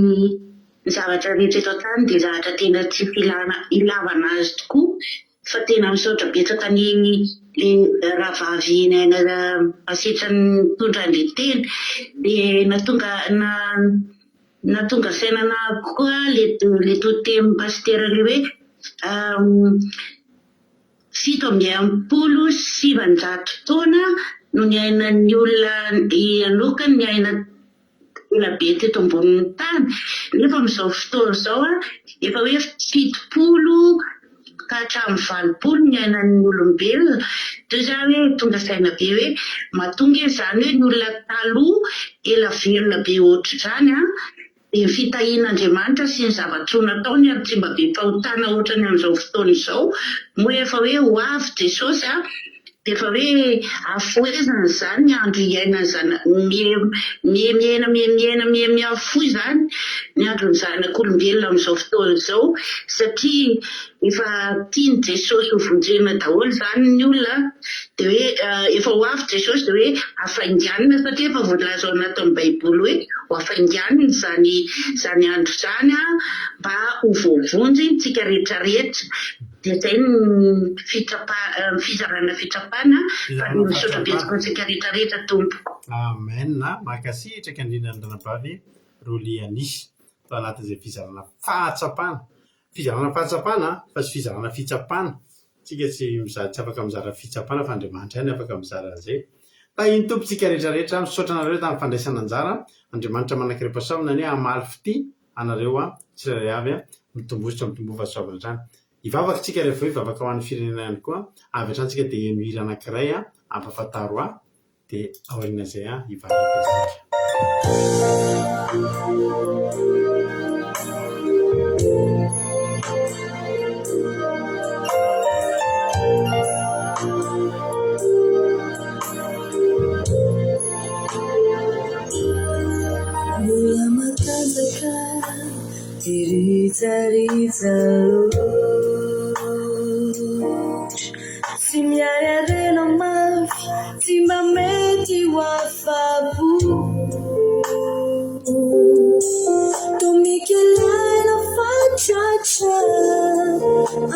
zavatra rehetra eto an-tany dia zavatra tena tsy filana ilavana azy tokoa fa tena misaotra betsaka ny le rahavavy Naina Rasetra nitondra an'le teny dia nahatonga nahatonga saina anah koa le le toriteny pasitera le hoe 967 taona no niainan'ny olona i Enoka niaina ela be teto ambonin'ny tany, nefa amin'izao fotoana izao efa hoe 70 ka hatramin'ny 80 ny niainan'ny olombelona, toy izany hoe tonga saina be hoe matoa nge izany hoe ny olona taloha ela velona be ohatr'izany an, Dia ny fitahian'Andriamanitra sy ny zava-tsoa nataony ary tsy mba be fahotana ohatrany amin'izao fotoana izao, moa efa hoe ho avy Jesosy a, dia efa hoe afohezina izany ny andro hiainan'ny zana, miha miha miaina miha miaina miha mihafohy izany ny andron'ny zanak'olombelona amin'izao fotoana izao satria efa tian'i Jesosy ho vonjena daholo izany ny olona dia hoe efa ho avy Jesosy dia hoe hafainganina satria efa voalaza ao anatin'ny baiboly hoe ho hafainganina izany izany andro izany mba ho voavonjy tsika rehetra rehetra dia izay ny fitsapa fizarana fitsapana fa dia misaotra betsaka antsika rehetra rehetra tompoko. Amen mankasitraka indrindra ny ranabavy Rolly Anisy tao anatin'izay fizarana fahatsapana Fizarana fahatsapana fa tsy fizarana fitsapana. Tsika tsy miza tsy afaka mizara fitsapana fa Andriamanitra ihany afaka mizara an'izay. Tahin'ny Tompo tsika rehetra rehetra. Misaotra anareo tamin'ny fandraisana anjara. Andriamanitra manan-karem-pahasoavana anie hamaly fitia anareo tsirairay avy. Mitomboa mitomboa fahasoavana hatrany. Hivavaka tsika rehefa avy eo hivavaka ho an'ny firenena ihany koa. Avy hatrany tsika dia heno hira anankiray ampahafantaro ahy. Dia aorian'izay hivavaka isika. matanjaka dia rijarija loatra. Tsy miary harena mafy, tsy mba mety ho afa-po. Toa mikelaina fatratra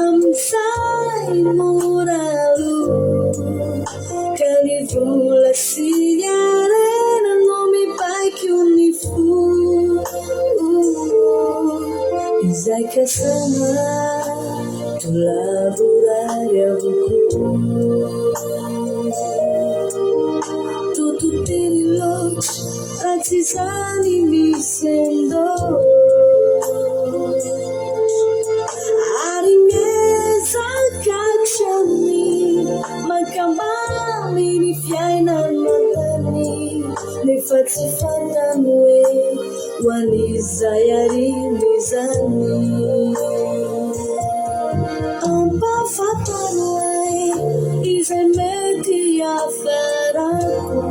amin'izay mora lo. Ka ny vola sy ny harena no mibaiko ny fo. Izay kasana to lavorary avokoa. Toto teny loatra raha tsy izany misendo. Ary miezaka hatrany mankamamy ny fiainana an-tany, nefa tsy fantany hoe ho an'iza aoriana izany. Ampahafantaro ahy izay mety hiafarako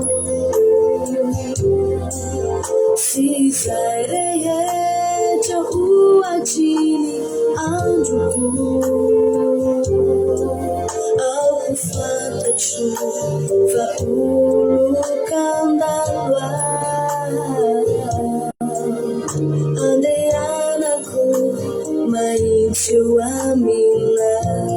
sy izay rehetra ho adriny androko. Aoka ho fantatro fa olon-kandalo aho. Andehanako mahitsy eo aminao.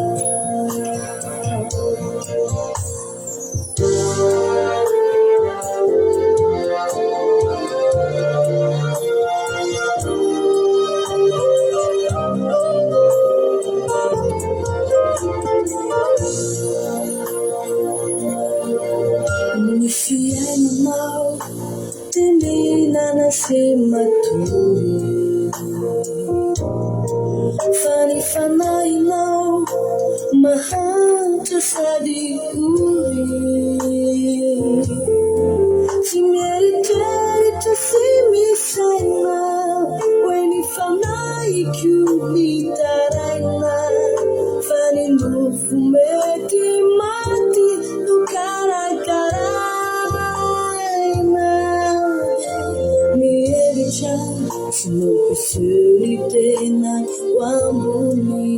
Ny fiainanao dia mihinana sy matory, fa ny fanahinao mahantra sady ory. Tsy mieritreritra sy misaina hoe ny fanahiko mitaraina, fa ny nofo mety maty no karakaraina. Mihevitra tsy mampiseho ny tena ho ambony,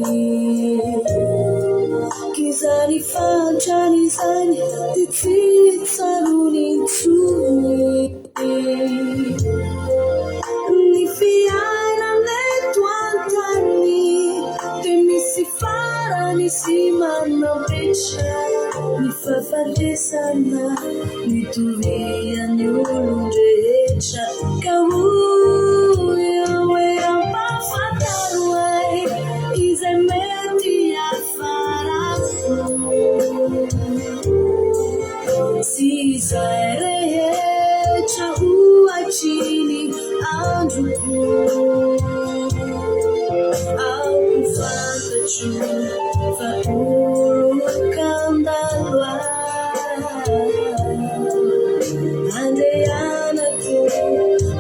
k'izany fahantrana izany dia tsy tsaroany intsony. Ny fiainana eto an-tany dia misy farany sy manam-petra. Ny fahafatesana nitorian'ny olon-drehetra. Ka hoy aho hoe ampahafantaro ahy izay mety hiafarako. Sy izay rehetra ho hatriny androko. Aoka ho fantatro fa olon-kandalo aho. Andehanako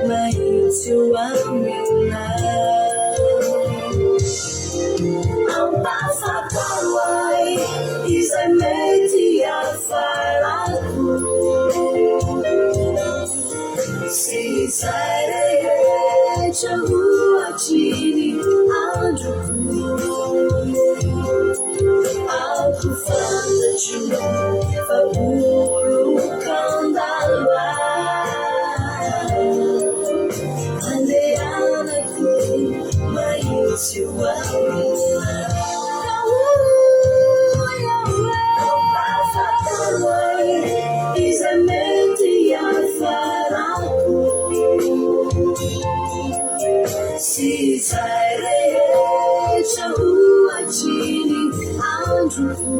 mahitsy eo aminao. Ampahafantaro ahy izay mety hiafarako sy izay rehetra ho hatriny androko. Aoka ho fantatro fa olon-kandalo aho. Andehanako mahitsy eo aminao. Ka hoy aho hoe ampahafantaro ahy izay mety hiafarako sy izay rehetra ho hatriny androko.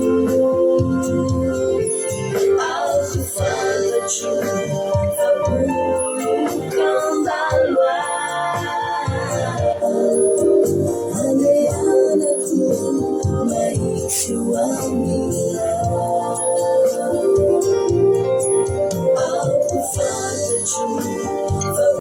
Aoka ho fantatro fa olon-kandalo aho. Andehanako mahitsy eo aminao.